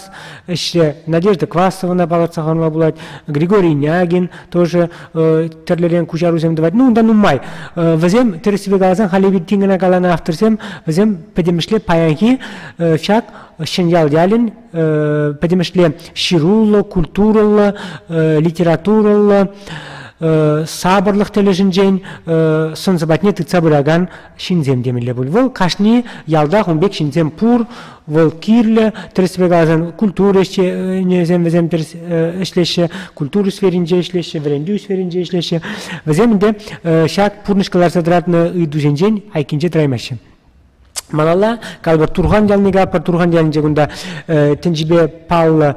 ӗҫре Надежда Квасовӑна палӑртса хӑварма пулать, Григорий Нягин тоже тӗрлӗрен куҫарусем тӑвать. Ну, унта нумай. Вӗсем, тӗрӗссипе каласан, халӗ эпир тин кӑна каланӑ авторсем, вӗсем пӗтӗмӗшле паянхи ҫак Ҫӗньял ялӗн пӗтӗмӗшле ҫыруллӑ, культурӑллӑ, литературӑллӑ, сапӑрлӑх тӗлӗшӗнчен сӑн-сӑпатне тытса пыракан ҫынсем темелле пуль. Вӑл кашни ялтах ун пек ҫынсем пур, вӑл кирлӗ, тӗрӗссипе каласан, культура ӗҫченӗсем вӗсем тӗрӗс ӗҫлеҫҫӗ, культура сферинче ӗҫлеҫҫӗ, вӗрентӳ сферинче ӗҫлеҫҫӗ. Вӗсем ӗнтӗ ҫак пурнӑҫ кӑларса тӑратнӑ ыйтусенчен айккинче тӑраймаҫҫӗ. Малалла калӑпӑр Турхан ялне калӑпӑр. Турхан ялӗнче кунта тӗнчипе паллӑ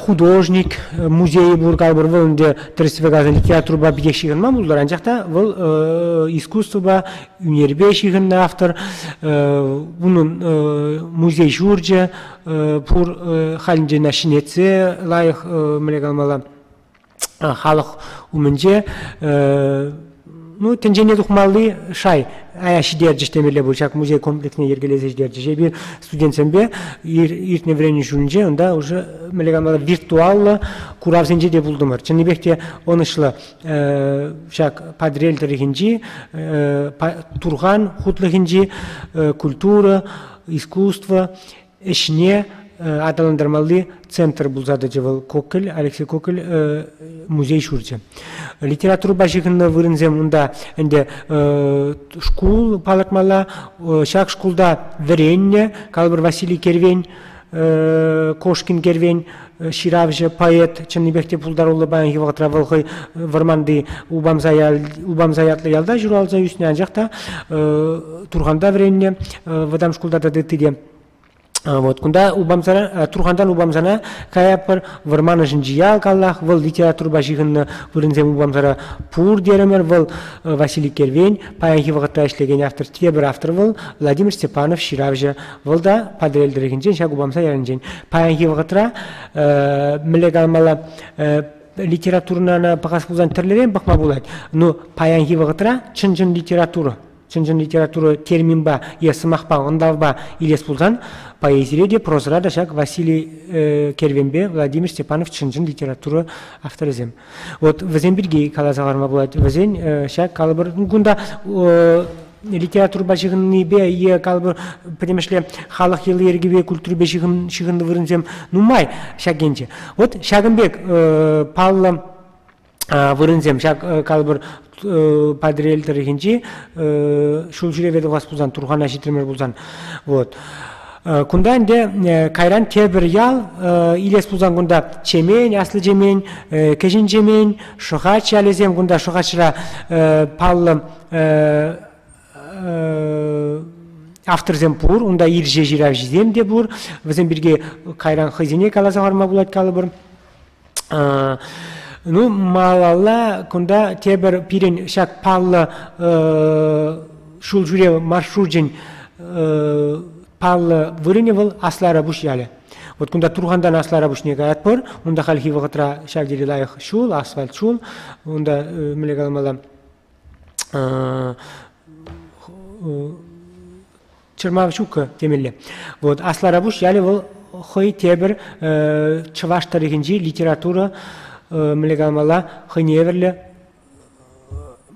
художник музейӗ пур калӑпӑр. Вӑл ӗнтӗ тӗрӗссипе каласан литературӑпа питех ҫыхӑнман пултӑр, анчах та вӑл искусствӑпа, ӳнерпе ҫыхӑннӑ автор. Унӑн музей ҫурчӗ пур, халӗнче ӑна ҫӗнетсе лайӑх мӗнле каламалла халӑх умӗнче. Ну, тӗнчене тухмалли шай ая ҫитерчӗҫ темелле пуль ҫак музей комплексне йӗркелесе ҫитерчӗҫ. Эпир студентсемпе иртнӗ вӗренӳ ҫулӗнче унта уже мӗнле калама виртуаллӑ куравсенче те пултӑмӑр. Чӑннипех те ӑнӑҫлӑ ҫак Патӑрьел тӑрӑхӗнчи Турхан хутлӑхӗнчи культура, искусство ӗҫне аталантармалли центр пулса тӑчӗ вӑл Кокель, Алексей Кокель музей ҫурчӗ. Литературӑпа ҫыхӑннӑ вырӑнсем унта ӗнтӗ шкул палӑртмалла. Ҫак шкулта вӗреннӗ, калӑпӑр, Василий Кервен, Кошкин Кервен ҫыравҫӑ, поэт, чӑннипех те пултаруллӑ паянхи вӑхӑтра вӑл хӑй вӑрманти Упамса, Упамса ятлӑ ялта ҫуралса ӳснӗ, анчах та Турханта вӗреннӗ, вӑтам шкулта тата ытти те. Вот кунта Упамсара, Турхантан Упамсана каятпӑр, вӑрман ӑшӗнчи ял каллах, вӑл литературӑпа ҫыхӑннӑ вырӑнсем Упамсара пур терӗмӗр, вӑл Василий Кервен, паянхи вӑхӑтра ӗҫлекен автор, тепӗр автор вӑл Владимир Степанов ҫыравҫӑ, вӑл та Патӑрьел тӑрӑхӗнчен, ҫак Упамса ялӗнчен. Паянхи вӑхӑтра мӗнле каламалла, литературӑна пӑхас пулсан тӗрлӗрен пӑхма пулать, но паянхи вӑхӑтра чӑн-чӑн литература чӑн-чӑн литература терминпа е сӑмахпа, ӑнлавпа илес пулсан, поэзире те, прозӑра та ҫак Василий Кервенпе Владимир Степанов чӑн-чӑн литература авторӗсем. Вот вӗсем пирки каласа хӑварма пулать. Вӗсен ҫак калӑпӑр кунта литературӑпа ҫыхӑннипе е калӑпӑр пӗтӗмӗшле халӑх йӑли-йӗркипе культурипе ҫыхӑннӑ вырӑнсем нумай ҫак енче. Вот ҫакӑн пек паллӑ вырӑнсем ҫак калӑпӑр Патӑрьел тӑрӑхӗнчи ҫул ҫӳреве тухас пулсан, Турхана ҫитрӗмӗр пулсан. Вот. Кунта ӗнтӗ кайран тепӗр ял илес пулсан кунта Чемен, Аслӑ Чемен, Кӗҫӗн Чемен, Шӑхач ялӗсем. Кунта Шӑхачра паллӑ авторсем пур, унта ирҫе ҫыравҫисем те пур. Вӗсем пирки кайран хӑйсене каласа хӑварма пулать калӑпӑр. Ну, малалла кунта тепӗр пирӗн ҫак паллӑ ҫул ҫӳрев маршручӗн паллӑ вырӑнӗ вӑл Аслӑ Арапуҫ ялӗ. Вот кунта Турхантан Аслӑ Арапуҫне каятпӑр. Унта хальхи вӑхӑтра ҫав тери лайӑх ҫул, асфальт ҫул. Унта мӗнле каламалла чӑрмав ҫуккӑ темелле. Вот Аслӑ Арапуҫ ялӗ вӑл хӑй тепӗр чӑваш тӑрӑхӗнчи литература мӗнле каламалла хӑйне евӗрлӗ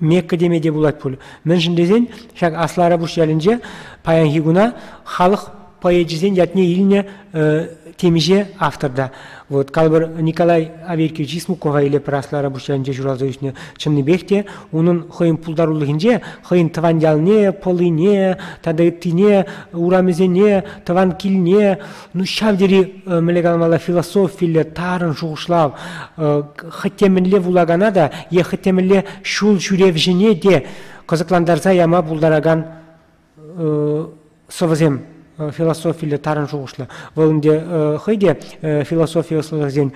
Мекка теме те пулать пуль. Мӗншӗн тесен ҫак Аслӑ Арапуҫ ялӗнче паянхи куна халӑх поэчӗсен ятне илнӗ темиҫе автор та. Вот, калӑпӑр, Николай Аверкиевич Исмукова илепӗр Аслӑ Арапуҫ ялӗнче ҫуралса ӳснӗ. Чӑннипех те унӑн хӑйӗн пултарулӑхӗнче хӑйӗн тӑван ялне, Пӑлине тата ыттине, урамӗсене, тӑван килне, ну, ҫав тери, мӗнле каламалла, философиллӗ, тарӑн шухӑшлав, хӑть те мӗнле вулакана та е хӑть те мӗнле ҫул ҫӳревҫӗне те кӑсӑклантарса яма пултаракан сӑвӑсем философиллӗ тарӑн шухӑшлӑ. Вӑл ӗнтӗ хӑй те философи ӑслӑлӑхӗсен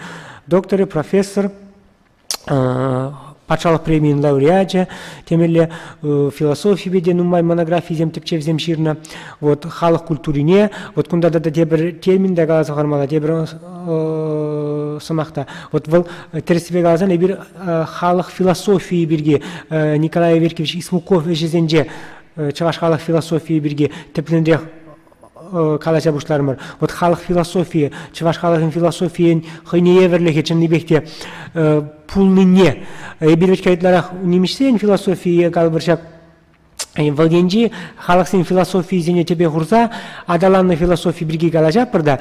докторӗ, профессор, патшалӑх премийӗн лауреачӗ темелле, философипе те нумай монографисем, тӗпчевсем ҫырнӑ. Вот халӑх культурине, вот кунта тата тепӗр термин та каласа хӑвармалла, тепӗр сӑмах та. Вот вӑл тӗрӗссипе каласан эпир халӑх философийӗ пирки Николай Аверкиевич Исмуков ӗҫӗсенче чӑваш халӑх философийӗ пирки тӗплӗнрех калаҫа пуҫларӑмӑр. Вот халӑх философийӗ, чӑваш халӑхӗн философийӗн хӑйне евӗрлӗхӗ чӑннипех те пулнине эпир вӗт ытларах нимӗҫсен философийӗ калӑпӑр ҫак вӑл енчи халӑхсен философийӗсене тӗпе хурса аталаннӑ философи пирки калаҫатпӑр та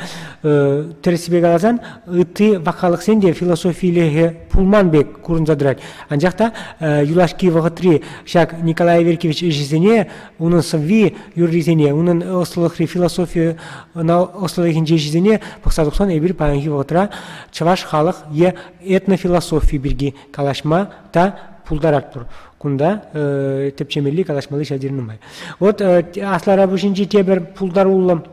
тӗрӗссипе каласан ытти вак халӑхсен те философилӗхӗ пулман пек курӑнса тӑрать. Анчах та юлашки вӑхӑтри ҫак Николай Аверкиевич ӗҫӗсене, унӑн сӑвви юррисене, унӑн ӑслӑлӑхри философи ӑслӑлӑхӗнчи ӗҫӗсене пӑхса тухсан эпир паянхи вӑхӑтра чӑваш халӑх е этнофилософи пирки калаҫма та пултаратпӑр. Кунта тӗпчемелли, калаҫмалли ҫав тери нумай. Вот Аслӑ Арапуҫӗнчи тепӗр пултаруллӑ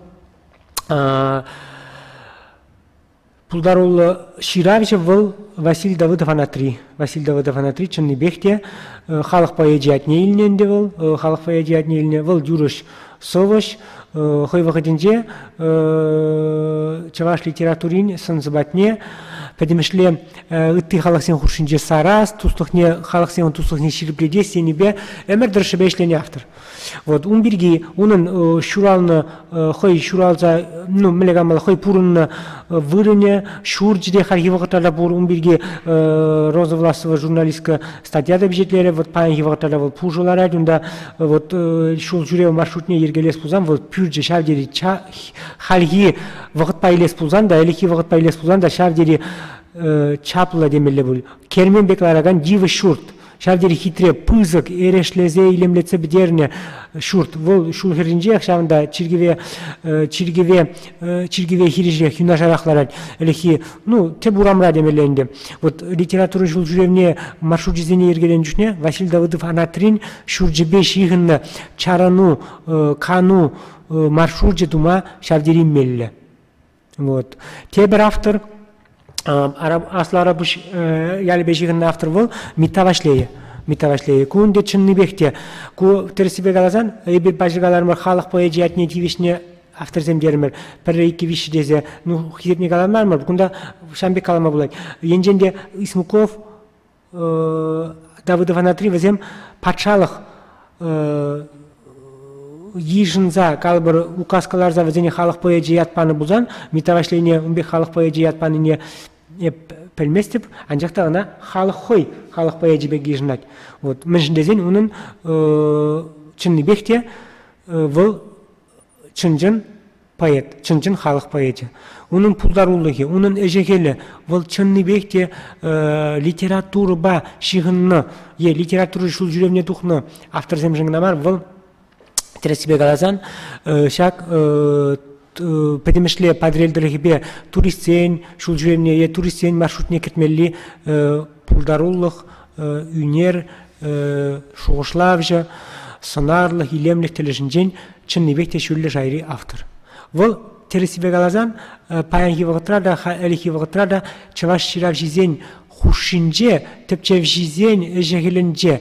Пултаруллӑ ҫыравҫӑ вӑл Василий Давыдов-Анатри. Василий Давыдов-Анатри чӑннипех те халӑх поэчӗ ятне илнӗ ӗнтӗ вӑл, халӑх поэчӗ ятне илнӗ. Вӑл юрӑҫ, сӑвӑҫ, хӑй вӑхӑтӗнче чӑваш литературин сӑн-сӑпатне пӗтӗмӗшле ытти халӑхсен хушшинче сарас, туслӑхне, халӑхсен туслӑхне ҫирӗплетес енӗпе ӗмӗр тӑршшӗпе ӗҫленӗ автор. Вот ун пирки унӑн ҫуралнӑ хӑй ҫуралса, ну, мӗнле каламалла, хӑй пурӑннӑ вырӑнӗ, ҫурчӗ те хальхи вӑхӑтра та пур. Ун пирки Роза Власова журналистка статья та пичетлерӗ. Вот паянхи вӑхӑтра та вӑл пушӑ ларать. Унта вот ҫул ҫӳрев маршрутне йӗркелес пулсан вӑл пӳрчӗ ҫав тери хальхи вӑхӑтпа илес пулсан та, ӗлӗкхи вӑхӑтпа илес пулсан та ҫав тери чаплӑ темелле пуль. Кермен пек ларакан йывӑҫ ҫурт. Ҫав тери хитре, пысӑк, эрешлесе илемлетсе пӗтернӗ ҫурт. Вӑл ҫул хӗрринчех ҫавӑнта чиркӗве чиркӗве чиркӗве хирӗҫех юнашарах ларать. Ӗлӗкхи, ну, тӗп урамра темелле ӗнтӗ. Вот литература ҫул ҫӳревне маршручӗсене йӗркеленӗ чухне Василий Давыдов Анатрин ҫурчӗпе ҫыхӑннӑ чарӑну, кану маршручӗ тума ҫав тери меллӗ. Вот. Тепӗр автор, Аслӑ Арапуҫ ялӗпе ҫыхӑннӑ автор вӑл Митта Ваҫлейӗ. Митта Ваҫлейӗ. Ку ӗнтӗ чӑннипех те. Ку тӗрӗссипе каласан, эпир паҫӑр каларӑмӑр, халӑх поэчӗ ятне тивӗҫнӗ авторсем терӗмӗр. Пӗрре, иккӗ, виҫҫӗ тесе, ну, хисепне каламарӑмӑр. Кунта ҫавӑн пек калама пулать. Енчен те Исмуков Давыдов Анатри вӗсем патшалӑх йышӑнса, калӑпӑр, указ кӑларса вӗсене халӑх поэчӗ ят панӑ пулсан, Митта Ваҫлейне ун пек халӑх поэчӗ ят панине эп пӗлместӗп, анчах та ӑна халӑх хӑй халӑх поэчӗ пек йышӑнать. Вот. Мӗншӗн тесен унӑн чӑннипех те вӑл чӑн-чӑн поэт, чӑн-чӑн халӑх поэчӗ. Унӑн пултарулӑхӗ, унӑн ӗҫӗ-хӗлӗ вӑл чӑннипех те литературӑпа ҫыхӑннӑ е литература ҫул ҫӳревне тухнӑ авторсемшӗн кӑна мар, вӑл тӗрӗссипе каласан ҫак пӗтӗмӗшле Патӑрьел тӑрӑхӗпе туристсен ҫул ҫӳревне е туристсен маршрутне кӗртмелли пултарулӑх, ӳнер, шухӑшлавҫӑ, сӑнарлӑх, илемлӗх тӗлӗшӗнчен чӑннипех те ҫӳллӗ шайри автор. Вӑл, тӗрӗссипе каласан, паянхи вӑхӑтра та, ӗлӗкхи вӑхӑтра та чӑваш ҫыравҫисен хушшинче, тӗпчевҫисен ӗҫӗ-хӗлӗнче,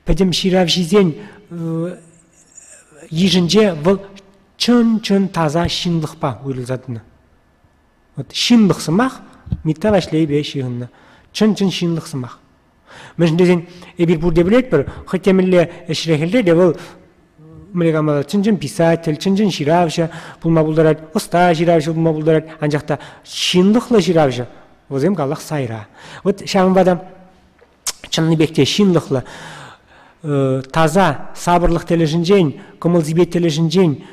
пӗтӗм ҫыравҫисен йышӗнче вӑл чӑн-чӑн таса ҫынлӑхпа уйрӑлса тӑнӑ. Вот ҫынлӑх сӑмах Митта Ваҫлейпе ҫыхӑннӑ. Чӑн-чӑн ҫынлӑх сӑмах. Мӗншӗн тесен эпир пурте пӗлетпӗр, хӑть темӗнле ӗҫре-хӗлре те вӑл мӗнле калама, чӑн-чӑн писатель, чӑн-чӑн ҫыравҫӑ пулма пултарать, ӑста ҫыравҫӑ пулма пултарать, анчах та ҫынлӑхлӑ ҫыравҫӑ вӗсем каллах сайра. Вот ҫавӑнпа та чӑннипех те ҫынлӑхлӑ, таса, сапӑрлӑх тӗлӗшӗнчен, кӑмӑл-сипет тӗлӗшӗнчен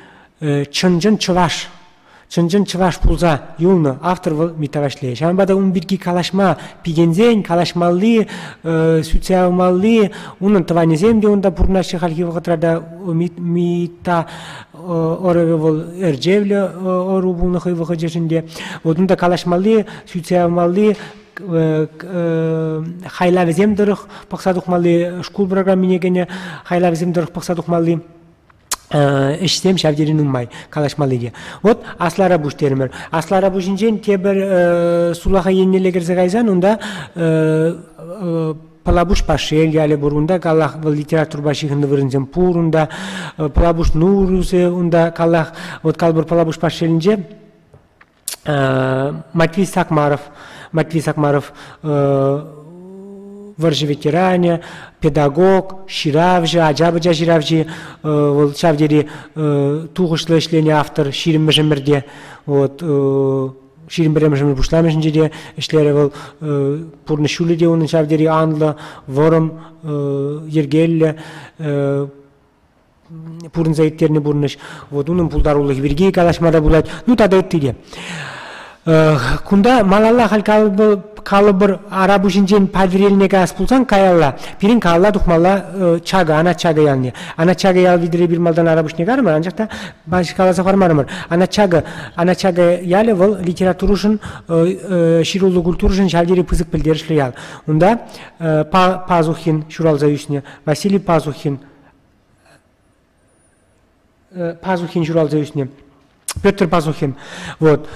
чӑн-чӑн чӑваш Чӑн-чӑн чӑваш пулса юлнӑ автор вӑл Митта Ваҫлейӗ. Ҫавӑнпа та ун пирки калаҫма пикенсен, калаҫмалли, сӳтсе явмалли, унӑн тӑванӗсем те унта пурӑнаҫҫӗ хальхи вӑхӑтра та. Митта ӑрӑвӗ вӑл ӗрчевлӗ ӑру пулнӑ хӑй вӑхӑчӗшӗн те. Вот унта калаҫмалли, сӳтсе явмалли хайлавӗсем тӑрӑх пӑхса тухмалли, шкул программине кӗнӗ хайлавӗсем тӑрӑх пӑхса тухмалли ӗҫсем ҫав тери нумай калаҫмалли те. Вот Аслӑ Арапуҫ терӗмӗр. Аслӑ Арапуҫӗнчен тепӗр сулахай еннелле кӗрсе кайсан унта Пӑлапуҫ Пашьел ялӗ пур. Унта каллах вӑл литературӑпа ҫыхӑннӑ вырӑнсем пур унта. Пӑлапуҫ Нурусӗ унта каллах вот калӑпӑр Пӑлапуҫ Пашьелӗнче Матвей Сакмаров, Матвей Сакмаров вӑрҫӑ ветеранӗ, педагог, ҫыравҫӑ, ача-пӑча ҫыравҫи, вӑл ҫав тери тухӑҫлӑ ӗҫленӗ автор ҫирӗммӗш ӗмӗрте. Вот 21-мӗш ӗмӗр пуҫламӑшӗнче те ӗҫлерӗ вӑл. Пурнӑҫ ҫулӗ те унӑн ҫав тери анлӑ, вӑрӑм, йӗркеллӗ. Пурӑнса ирттернӗ пурнӑҫ. Вот унӑн пултарулӑхӗ пирки калаҫма та пулать. Ну тата ытти те. Кунта малалла халь калӑпӑр Арапуҫӗнчен Патӑрьелне каяс пулсан каялла пирӗн каялла тухмалла Чакӑ, Анат Чакӑ ялне. Анат Чакӑ ял витӗр эпир малтан Арапуҫне карӑмӑр, анчах та каласа хӑвармарӑмӑр. Анат Чакӑ, Анат Чакӑ ялӗ вӑл литературӑшӑн, ҫыруллӑ культурӑшӑн ҫав тери пысӑк пӗлтерӗшлӗ ял. Унта Пазухин ҫуралса ӳснӗ, Василий Пазухин Пазухин ҫуралса ӳснӗ. Петр Пазухин. Вот.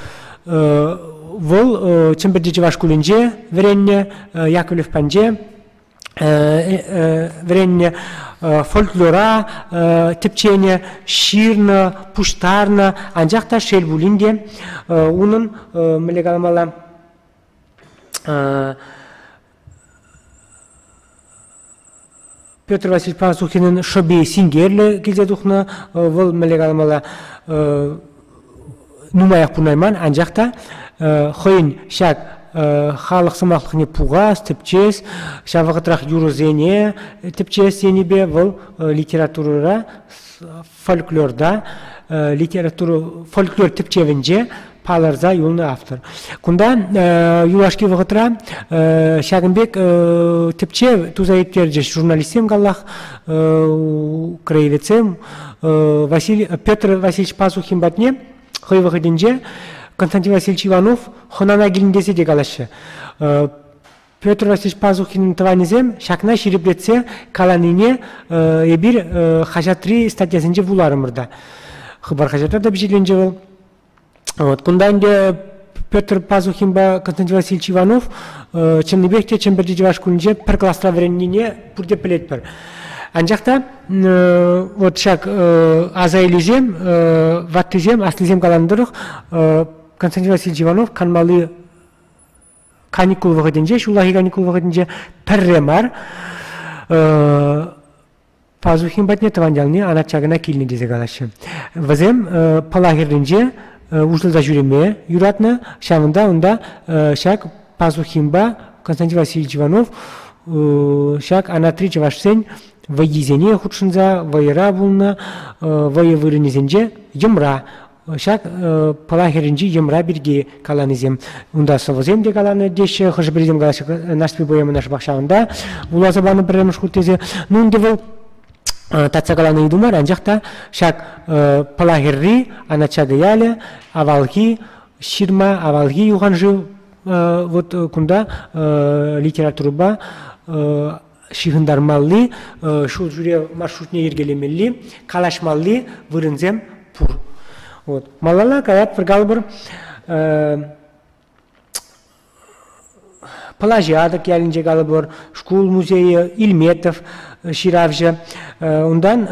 Вӑл Чӗмпӗрти чӑваш шкулӗнче вӗреннӗ, Яковлев панче вӗреннӗ, фольклора тӗпченӗ, ҫырнӑ, пуҫтарнӑ. Анчах та шел пулин те, унӑн, мӗнле каламалла, Петр Васильевич Пасухинӑн шӑпи синкерлӗ килсе тухнӑ. Вӑл мӗнле каламалла нумаях пурӑнайман, анчах та хӑйӗн ҫак халӑх сӑмахлӑхне пухас, тӗпчес, ҫав вӑхӑтрах юрӑсене тӗпчес енӗпе вӑл литературӑра, фольклорта, литература фольклор тӗпчевӗнче палӑрса юлнӑ автор. Кунта юлашки вӑхӑтра ҫакӑн пек тӗпчев туса ирттерчӗҫ журналистсем каллах, краеведсем. Василий, Петр Васильевич Пасухин патне хӑй вӑхӑтӗнче Константин Васильевич Иванов хӑнана килнӗ тесе те калаҫҫӗ. Петр Васильевич Пазухинӑн тӑванӗсем ҫакна ҫирӗплетсе каланине эпир хаҫатри статьясенче вуларӑмӑр та. Хыпар хаҫатра та пичетленчӗ вӑл. Вот. Кунта ӗнтӗ Петр Пазухинпа Константин Васильевич Иванов чӑннипех те Чӗмпӗрти чӑваш шкулӗнче пӗр класра вӗреннине пурте пӗлетпӗр. Анчах та вот ҫак аса илӳсем, ваттисем, аслисем каланӑ тӑрӑх, Константин Васильевич Иванов канмалли каникул вӑхӑтӗнче, ҫуллахи каникул вӑхӑтӗнче пӗрре мар Пазухин патне тӑван ялне Анат Чакӑна килнӗ тесе калаҫҫӗ. Вӗсем Пӑла хӗрринче уҫӑлса ҫӳреме юратнӑ. Ҫавӑнта унта ҫак Пазухинпа Константин Васильевич Иванов ҫак анатри чӑвашсен вӑййисене хутшӑнса вӑйӑра пулнӑ, вӑйӑ вырӑнӗсенче йӑмра Ҫак Пӑла хӗрринчи йӑмра пирки каланисем. Унта сӑвӑсем те каланӑ теҫҫӗ, хӑшӗ-пӗрисем калаҫҫӗ Нарспи поэмӑна шӑпах ҫавӑнта вуласа панӑ пӗрремӗш хут тесе. Ну ӗнтӗ вӑл татса каланӑ ыйту мар, анчах та ҫак Пӑла хӗрри, Анат Чакӑ ялӗ, авалхи ҫырма, авалхи юханшыв вот кунта литературӑпа ҫыхӑнтармалли, ҫул ҫӳрев маршрутне йӗркелемелли, калаҫмалли вырӑнсем пур. Вот. Малалла каятпӑр калӑпӑр Пӑлаҫи Атӑк ялӗнче калӑпӑр, шкул музейӗ, Ильметов ҫыравҫӑ. Унтан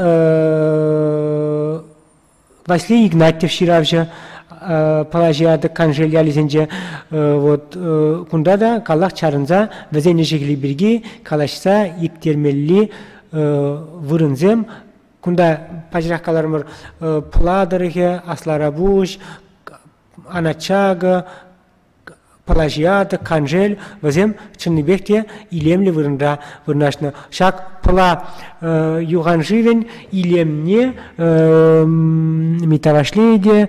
Василий Игнатьев ҫыравҫӑ Пӑлаҫи Атӑк Каншел ялӗсенче вот кунта та каллах чарӑнса вӗсен ӗҫӗ-хӗлӗ пирки калаҫса ирттермелли вырӑнсем кунта паҫӑрах каларӑмӑр Пӑла тӑрӑхӗ, Асларапуҫ, Анат Чакӑ, Пӑлаҫи Атӑк, Каншел вӗсем чӑннипех те илемлӗ вырӑнта вырнаҫнӑ. Ҫак Пӑла юханшывӗн илемне Митта Ваҫлейӗ те,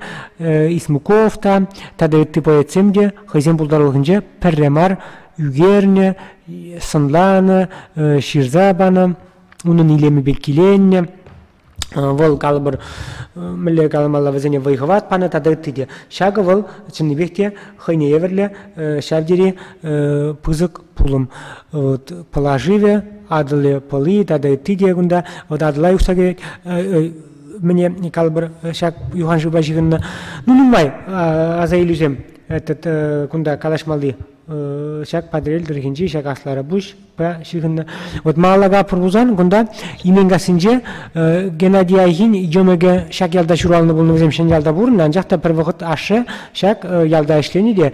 Исмуков та тата ытти поэтсем те хӑйсен пултарулӑхӗнче пӗрре мар ӳкернӗ, сӑнланӑ, ҫырса панӑ, унӑн илемӗпе киленнӗ. Вӑл калӑпӑр мӗнле каламалла вӗсене вӑй-хӑват панӑ тата ытти те. Ҫакӑ вӑл чӑннипех те хӑйне евӗрлӗ ҫав тери пысӑк пулӑм. Вот Пӑла шывӗ, Атӑлӗ Пӑли тата ытти те кунта. Вот Атӑла юхса кӗрет. Мӗне калӑпӑр ҫак юханшывпа ҫыхӑннӑ. Ну нумай аса илӳсем этот кунта калаҫмалли ҫак Патӑрьел тӑрӑхӗнчи ҫак Аслӑ Арапуҫпа ҫыхӑннӑ. Вот Малалла пур пулсан кунта Именкассинче Геннадий Айхин йӑмӑкӗ ҫак ялта ҫуралнӑ пулнӑ, вӗсем ҫӗн ялта пурӑннӑ, анчах та пӗр вӑхӑт ашшӗ ҫак ялта ӗҫленӗ те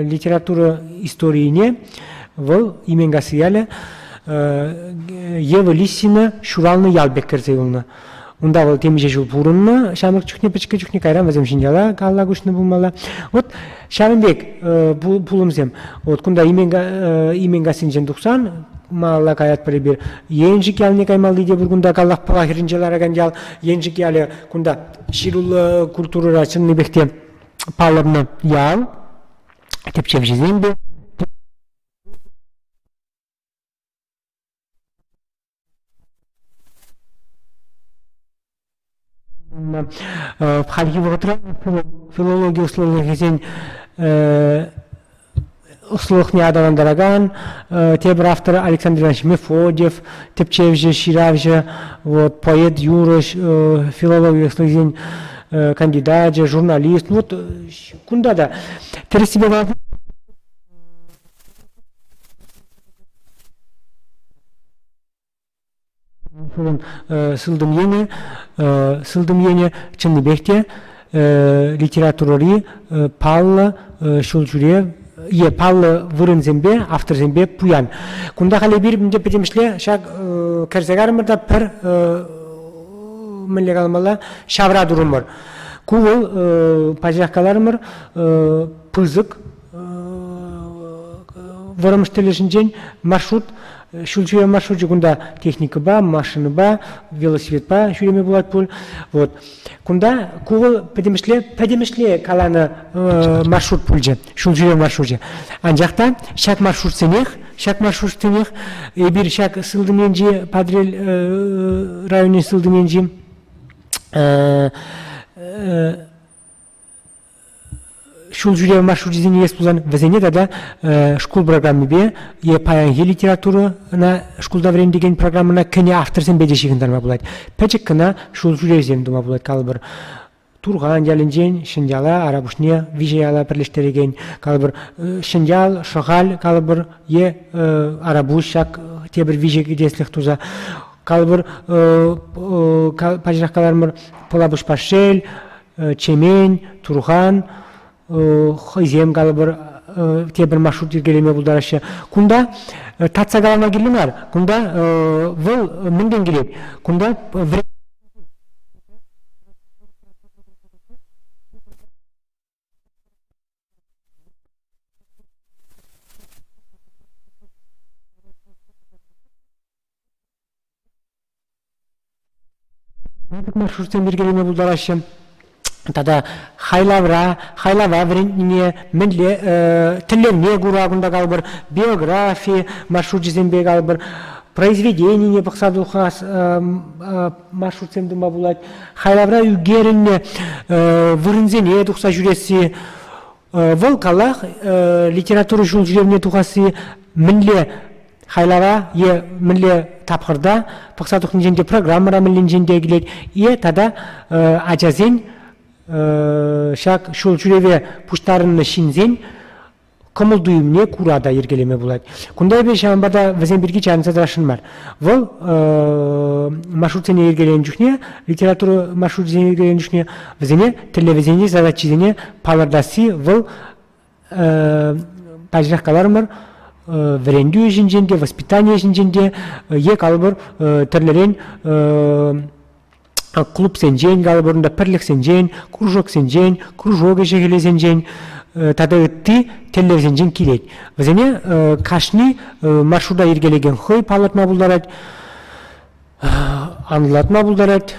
литература историне вӑл Именкасси ялӗ Ева Лисина ҫуралнӑ ял пек кӗрсе юлнӑ. Унта вӑл темиҫе ҫул пурӑннӑ, ҫамрӑк чухне, пӗчӗккӗ чухне, кайран вӗсем Ҫӗньяла калла куҫнӑ пулмалла. Вот ҫавӑн пек пулӑмсем. Вот кунта Именкассинчен тухсан малалла каятпӑр эпир. Еншик ялне каймалли те пур кунта, каллах Пӑла хӗрринче ларакан ял. Еншик ялӗ кунта ҫыруллӑ культурӑра чӑннипех те палӑрнӑ ял. Тӗпчевҫӗсем те Хальхи вӑхӑтра филологи ӑслӑлӑхӗсен ӑслӑлӑхне аталантаракан тепӗр автор Александр Иванович Мефодьев, тӗпчевҫӗ, ҫыравҫӑ, вот, поэт, юрӑҫ, филологи ӑслӑлӑхӗсен кандидачӗ, журналист. Вот кунта та тӗрӗссипе Сылтӑм енӗ, сылтӑм енӗ чӑннипех те. литературӑри паллӑ ҫулҫӳрев е паллӑ вырӑнсемпе, авторсемпе пуян. Кунта халь эпир ӗнтӗ пӗтӗмӗшле ҫак кӗрсе карӑмӑр та пӗр мӗнле каламалла ҫавра турӑмӑр. Ку вӑл пачах каларӑмӑр пысӑк вӑрӑмӑш тӗлӗшӗнчен маршрут ҫул ҫӳрев маршручӗ кунта техникӑпа, машинӑпа, велосипедпа ҫӳреме пулать пуль. Вот. Кунта ку вӑл пӗтӗмӗшле пӗтӗмӗшле каланӑ маршрут пулчӗ, ҫул ҫӳрев маршручӗ. Анчах та ҫак маршрутсенех, ҫак маршрутсенех эпир ҫак сылтӑм енчи Патӑрьел районӗн сылтӑм енчи ҫул ҫӳрев маршручӗсене илес пулсан вӗсене тата шкул программипе е паянхи литературӑна шкулта вӗрентекен программӑна кӗнӗ авторсемпе те ҫыхӑнтарма пулать. Пӗчӗк кӑна ҫул ҫӳревсем тума пулать калӑпӑр. Турхан ялӗнчен Ҫӗньяла, Арапуҫне виҫӗ яла пӗрлештерекен калӑпӑр Ҫӗньял, Шӑхаль калӑпӑр е Арапуҫ ҫак тепӗр виҫӗ кӗтеслӗх туса калӑпӑр пачах каларӑмӑр Пӑлапуҫ Пашьел, Чемен, Турхан хӑйсем калӑпӑр тепӗр маршрут йӗркелеме пултараҫҫӗ. Кунта татса калама кирлӗ мар. Кунта вӑл мӗнтен килет? Кунта Пысӑк маршрутсем йӗркелеме пултараҫҫӗ. Тата хайлавра, хайлава вӗрентнине мӗнле тӗллевне кура кунта калӑпӑр, биографи маршручӗсемпе калӑпӑр, произведенине пӑхса тухас маршрутсем тума пулать. Хайлавра ӳкерӗннӗ вырӑнсене тухса ҫӳресси, вӑл калах литература ҫул ҫӳревне тухасси мӗнле хайлава е мӗнле тапхӑрта пӑхса тухнинчен те программӑра мӗнлинчен те килет е тата ачасен ҫак ҫул ҫӳреве пуҫтарӑннӑ ҫынсен кӑмӑл-туйӑмне кура та йӗркелеме пулать. Кунта эпир ҫавӑнпа та вӗсем пирки чарӑнса тӑрасшӑн мар. Вӑл маршрутсене йӗркеленӗ чухне, литература маршручӗсене йӗркеленӗ чухне вӗсене тӗллевӗсене, задачисене палӑртасси вӑл паҫӑрах каларӑмӑр, вӗрентӳ ӗҫӗнчен те, воспитани ӗҫӗнчен те е калӑпӑр тӗрлӗрен клубсенчен, калӑпӑр унта пӗрлӗхсенчен, кружоксенчен, кружок ӗҫӗ-хӗлӗсенчен тата ытти тӗллевсенчен килет. Вӗсене кашни маршрута йӗркелекен хӑй палӑртма пултарать, анлӑлатма пултарать.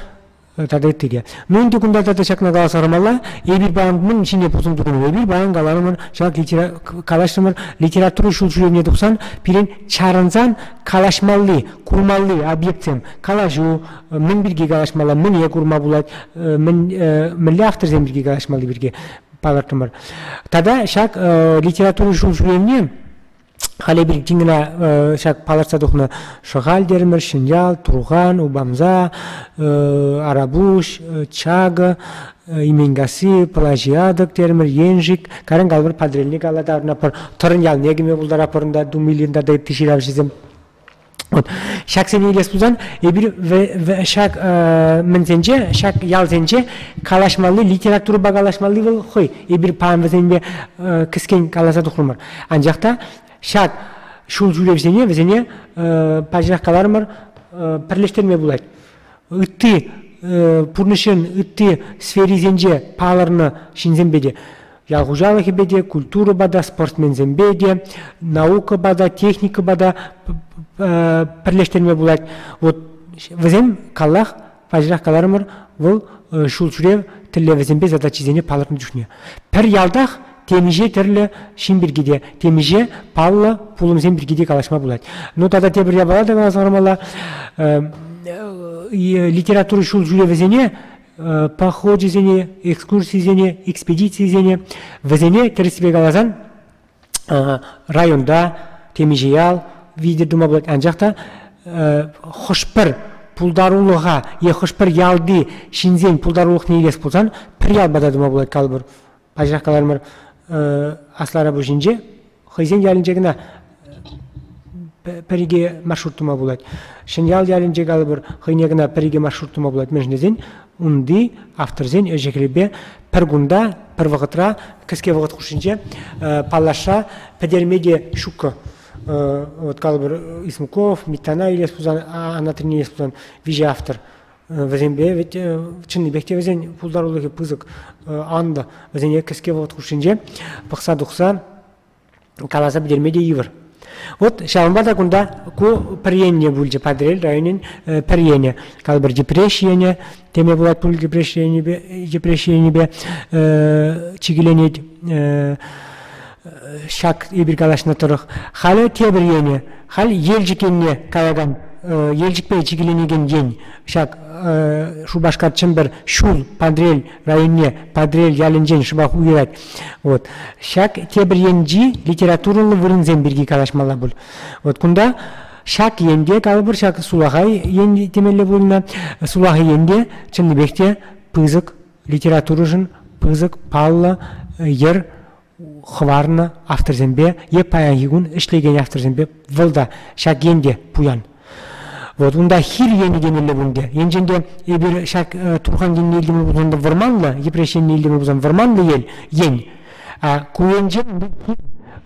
Тата ытти те. Ну ӗнтӗ кунта тата ҫакна каласа хӑвармалла. Эпир паян мӗн ҫине пусӑм турӑмӑр? Эпир паян каларӑмӑр, ҫак калаҫрӑмӑр, литература ҫул ҫӳревне тухсан пирӗн чарӑнсан калаҫмалли, курмалли объектсем, калаҫу, мӗн пирки калаҫмалла, мӗне курма пулать, мӗн, мӗнле авторсем пирки калаҫмалли пирки палӑртрӑмӑр. Тата ҫак литература ҫул ҫӳревне Халь эпир тин кӑна ҫак палӑртса тухнӑ Шӑхаль терӗмӗр, Ҫӗньял, Турхан, Упамса, Арапуҫ, Чакӑ, Именкасси, Пӑлаҫи Атӑк терӗмӗр, Еншик, кайран калӑпӑр Патӑрьелне калла таврӑнатпӑр, Тӑрӑн ялне кӗме пултаратпӑр унта Думилин тата ытти ҫыравҫӑсем. Вот. Ҫаксене илес пулсан, эпир ҫак мӗнсенче, ҫак ялсенче калаҫмалли, литературӑпа калаҫмалли вӑл хӑй. Эпир паян вӗсемпе кӗскен каласа тухрӑмӑр. Анчах та ҫак ҫул ҫӳревсене вӗсене паҫӑрах каларӑмӑр, пӗрлештерме пулать. Ытти пурнӑҫӑн ытти сферисенче палӑрнӑ ҫынсемпе те ял хуҫалӑхӗпе те, культурӑпа та, спортсменсемпе те, наукӑпа та, техникӑпа та пӗрлештерме пулать. Вот вӗсем каллах паҫӑрах каларӑмӑр, вӑл ҫул ҫӳрев тӗллевӗсемпе задачисене палӑртнӑ чухне. Пӗр ялтах темиҫе тӗрлӗ ҫын пирки те, темиҫе паллӑ пулӑмсем пирки те калаҫма пулать. Ну тата тепӗр япала та каласа хӑвармалла. Литература ҫул ҫӳревӗсене похочӗсене, экскурсисене, экспедицисене, вӗсене тӗрӗссипе каласан районта темиҫе ял витӗр тума пулать. Анчах та хӑш-пӗр пултарулӑха е хӑш-пӗр ялти ҫынсен пултарулӑхне илес пулсан пӗр ялпа та тума пулать калӑпӑр. Паҫӑрах каларӑмӑр, Аслӑ Арапуҫӗнче хӑйсен ялӗнче кӑна. пӗр-икӗ маршрут тума пулать. Ҫӗньял ялӗнче калӑпӑр, хӑйне кӑна пӗр-икӗ маршрут тума пулать. Мӗншӗн тесен унти авторсен ӗҫӗ-хӗлӗпе пӗр кунта, пӗр вӑхӑтра, кӗске вӑхӑт хушшинче паллашса пӗтерме те ҫуккӑ. Вот калӑпӑр, Исмуков, Миттана илес пулсан, Анатрине илес пулсан, виҫӗ автор. Вӗсемпе ведь чӑннипех те вӗсен пултарулӑхӗ пысӑк, анлӑ. Вӗсене кӗске вӑхӑт хушшинче пӑхса тухса каласа пӗтерме те йывӑр. Вот ҫавӑнпа та кунта ку пӗр енне пулчӗ Патӑрьел районӗн пӗр енӗ. Калӑпӑр, Йӗпреҫ енӗ теме пулать пуль Йӗпреҫ енӗпе, Йӗпреҫ енӗпе чикӗленет ҫак эпир калаҫнӑ тӑрӑх. Халӗ тепӗр енӗ, халь Елчӗк енне каякан, Елчӗкпе чикӗленекен ен ҫак Шупашкар Чӗмпӗр ҫул Патӑрьел районне Патӑрьел ялӗнчен шӑпах уйӑрать. Вот. Ҫак тепӗр енчи литературӑллӑ вырӑнсем пирки калаҫмалла пуль. Вот кунта ҫак енте, калӑпӑр, ҫак сулахай ен темелле пулнӑ. Сулахай енте чӑннипех те пысӑк литературӑшӑн пысӑк паллӑ йӗр хӑварнӑ авторсемпе е паянхи кун ӗҫлекен авторсемпе вӑл та ҫак ен те пуян. Вот унта хир енӗ темелле пуль Енчен те эпир ҫак Турхан енне илтӗмӗр пулсан та вӑрманлӑ, Йӗпреҫ енне илтӗмӗр пулсан вӑрманлӑ ел, ен. А ку енче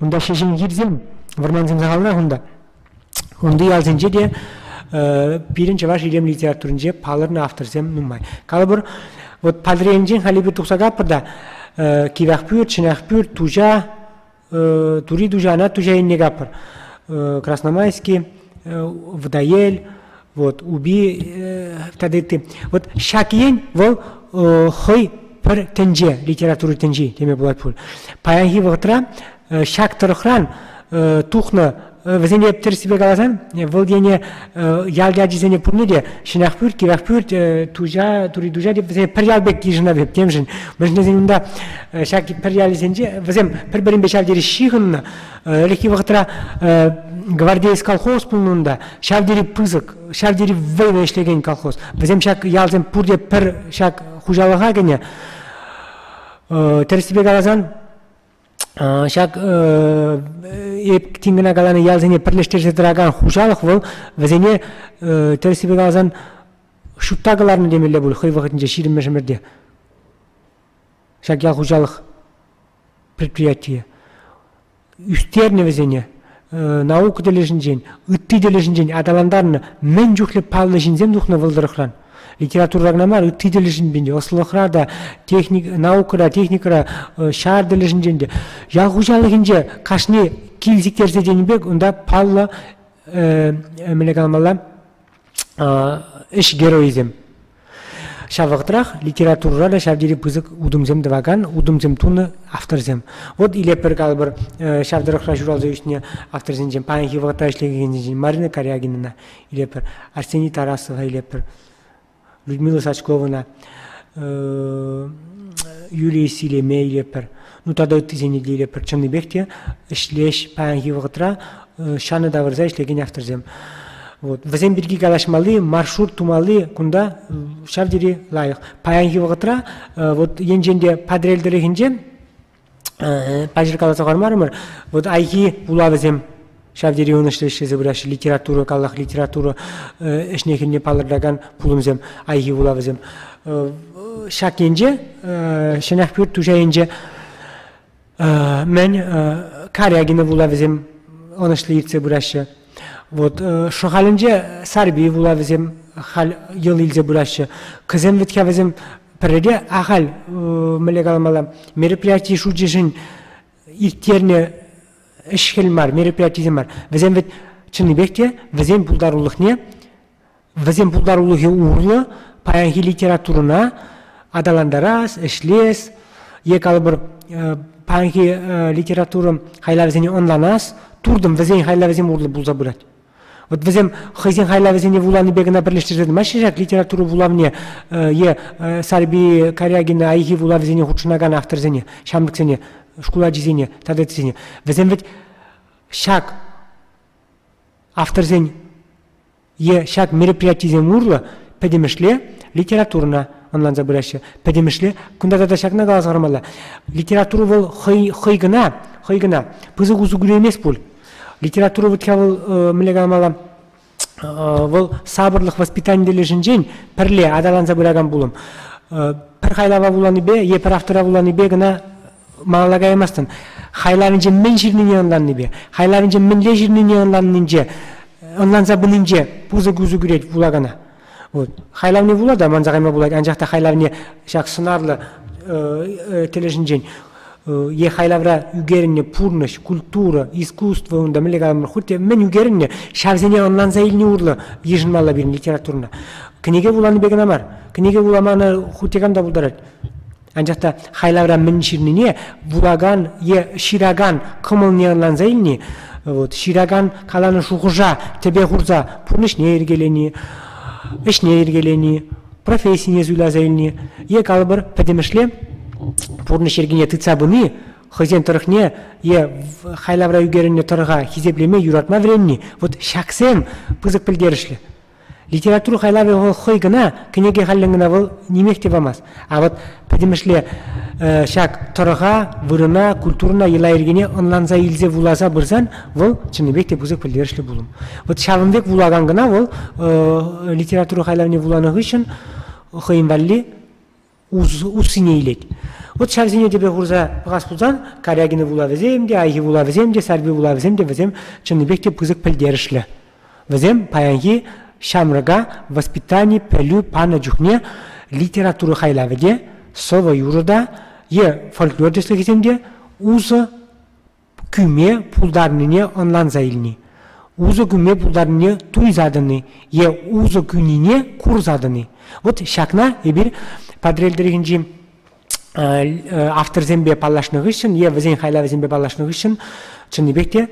унта ҫеҫен хирсем, вӑрмансем сахалрах унта. Унти ялсенче те пирӗн чӑваш илем литературинче палӑрнӑ авторсем нумай. Калӑпӑр, вот Патӑрьелӗнчен халь эпир тухса кайӑпӑр та Кивахпӳрт, Ҫӗнахпӳрт, Туҫа, Тури Туҫа, Анат Туҫа енне капӑр. Красномайски, Вӑтаел, вот, Упи тата ытти. Вот ҫак ен вӑл хӑй пӗр тӗнче, литература тӗнчи теме пулать пуль. Паянхи вӑхӑтра ҫак тӑрӑхран тухнӑ вӗсене тӗрӗссипе каласан, вӑл ене ял ячӗсене пурне те Ҫӗнахпӳрт, Кивахпӳрт, Туҫа, Тури Туҫа деп вӗсене пӗр ял пек йышӑнап темшӗн. Мӗншӗн тесен унта ҫак пӗр ялӗсенче вӗсем пӗр-пӗринпе ҫав тери ҫыхӑннӑ. Ӗлӗкхи вӑхӑтра гвардеец колхоз пулнӑ унта. Ҫав тери пысӑк, ҫав тери вӑйлӑ ӗҫлекен колхоз. Вӗсем ҫак ялсем пурте пӗр ҫак хуҫалӑха кӗнӗ. Тӗрӗссипе каласан, ҫак эп тин кӑна каланӑ ялсене пӗрлештерсе тӑракан хуҫалӑх вӑл вӗсене тӗрӗссипе каласан ҫутта кӑларнӑ темелле пуль хӑй вӑхӑтӗнче ҫирӗммӗш ӗмӗрте. Ҫак ял хуҫалӑх предприятийӗ ӳстернӗ вӗсене наука тӗлӗшӗнчен, ытти тӗлӗшӗнчен аталантарнӑ мӗн чухлӗ паллӑ ҫынсем тухнӑ вӑл тӑрӑхран. Литература кӑна мар, ытти тӗлӗшӗнчен те, ӑслӑлӑхра та, техник, наукӑра, техникӑра, ҫар тӗлӗшӗнчен те. Ял хуҫалӑхӗнче кашни кил сиктерсе тенӗ пек унта паллӑ, мӗнле каламалла, ӗҫ геройӗсем. Ҫав вӑхӑтрах литературӑра та ҫав тери пысӑк утӑмсем тӑвакан, утӑмсем тунӑ авторсем. Вот илеппӗр калӑпӑр, ҫав тӑрӑхра ҫуралса ӳснӗ авторсенчен, паянхи вӑхӑтра ӗҫлекенсенчен Марина Карягинӑна илеппӗр, Арсений Тарасова илеппӗр, Людмила Сачковӑна, Юлия Силеме илеппӗр, ну тата ыттисене те илеппӗр. Чӑннипех те ӗҫлеҫ паянхи вӑхӑтра ҫанӑ тавӑрса ӗҫлекен авторсем. Вот. Вӗсем пирки калаҫмалли, маршрут тумалли кунта ҫав тери лайӑх. Паянхи вӑхӑтра вот енчен те Патӑрьел тӑрӑхӗнче паҫӑр каласа хӑвармарӑмӑр, вот Айхи вулавӗсем ҫав тери ӑнӑҫлӑ ӗҫлесе пыраҫҫӗ. Литература, каллах литература ӗҫне-хӗлне палӑртакан пулӑмсем, Айхи вулавӗсем. Ҫак енче, Ҫӗнахпӳрт Туҫа енче мӗн Карягина вулавӗсем ӑнӑҫлӑ иртсе пыраҫҫӗ. Вот Шӑхалӗнче Сарпи вулавӗсем халь йӑл илсе пыраҫҫӗ. Кӗсем вӗт-ха вӗсем пӗрре те ахаль мӗнле каламалла мероприяти шучӗшӗн ирттернӗ ӗҫ-хӗл мар, мероприятисем мар. Вӗсем вӗт чӑннипех те вӗсен пултарулӑхне вӗсен пултарулӑхӗ урлӑ паянхи литературӑна аталантарас, ӗҫлес е калӑпӑр паянхи литература хайлавӗсене ӑнланас туртӑм вӗсен хайлавӗсем урлӑ пулса пырать. Вот вӗсем хӑйсен хайлавӗсене вуланипе кӑна пӗрлештерсе тӑмаҫҫӗ ҫак литература вулавне е Сарпи Карягина Айхи вулавӗсене хутшӑнакан авторсене, ҫамрӑксене, шкул ачисене тата ыттисене. Вӗсем вӗт ҫак авторсен е ҫак мероприятисем урлӑ пӗтӗмӗшле литературӑна ӑнланса пыраҫҫӗ. Пӗтӗмӗшле кунта тата ҫакна каласа хӑвармалла. Литература вӑл хӑй, хӑй кӑна, хӑй кӑна пысӑк усӑ кӳреймест пуль. Литература вӗт-ха вӑл мӗнле каламалла, вӑл сапӑрлӑх воспитани тӗлӗшӗнчен пӗрле аталанса пыракан пулӑм. Пӗр хайлава вуланипе е пӗр автора вуланипе кӑна малалла каймастӑн. Хайлавӗнче мӗн ҫырнине ӑнланнипе, хайлавӗнче мӗнле ҫырнине ӑнланнинче, ӑнланса пынинче пысӑк усӑ кӳрет вулакана. Вот. Хайлавне вула та манса кайма пулать, анчах та хайлавне ҫак сӑнарлӑ тӗлӗшӗнчен е хайлавра ӳкерӗннӗ пурнӑҫ, культура, искусство унта мӗнле каламӑр, хуть те мӗн ӳкерӗннӗ, ҫавсене ӑнланса илни урлӑ йышӑнмалла пирӗн литературӑна. Кӗнеке вуланипе кӑна мар. Кӗнеке вуламана хуть те кам та пултарать. Анчах та хайлавра мӗн ҫырнине вулакан е ҫыракан кӑмӑлне ӑнланса илни, вот, ҫыракан каланӑ шухӑша тӗпе хурса пурнӑҫне йӗркелени, ӗҫне йӗркелени, профессине суйласа илни е, калӑпӑр, пӗтӗмӗшле пурнӑҫ йӗркине тытса пыни хӑйсен тӑрӑхне е хайлавра ӳкерӗннӗ тӑрӑха хисеплеме, юратма вӗренни, вот ҫаксем пысӑк пӗлтерӗшлӗ. Литература хайлавӗ вӑл хӑй кӑна, кӗнеке хальлӗн кӑна вӑл нимех те памасть. А вот пӗтӗмӗшле ҫак тӑрӑха, вырӑна, культурӑна, йӑла-йӗркене ӑнланса илсе вуласа пырсан вӑл чӑннипех те пысӑк пӗлтерӗшлӗ пулӑм. Вот ҫавӑн пек вулакан кӑна вӑл литература хайлавне вуланӑ хыҫҫӑн хӑйӗн валли уссине илет. Вот ҫавсене тӗпе хурса пӑхас пулсан Карягина вулавӗсем те, Айхи вулавӗсем те, Сарпи вулавӗсем те вӗсем чӑннипех те пысӑк пӗлтерӗшлӗ. Вӗсем паянхи ҫамрӑка воспитани, пӗлӳ панӑ чухне литература хайлавӗ те, сӑвӑ-юрӑ та е фольклор тӗслӗхӗсем те усӑ кӳме пултарнине ӑнланса илни, усӑ кӳме пултарнине туйса тӑни е усӑ кӳнине курса тӑни. Вот ҫакна эпир Патӑрьел тӑрӑхӗнчи авторсемпе паллашнӑ хыҫҫӑн е вӗсен хайлавӗсемпе паллашнӑ хыҫҫӑн чӑннипех те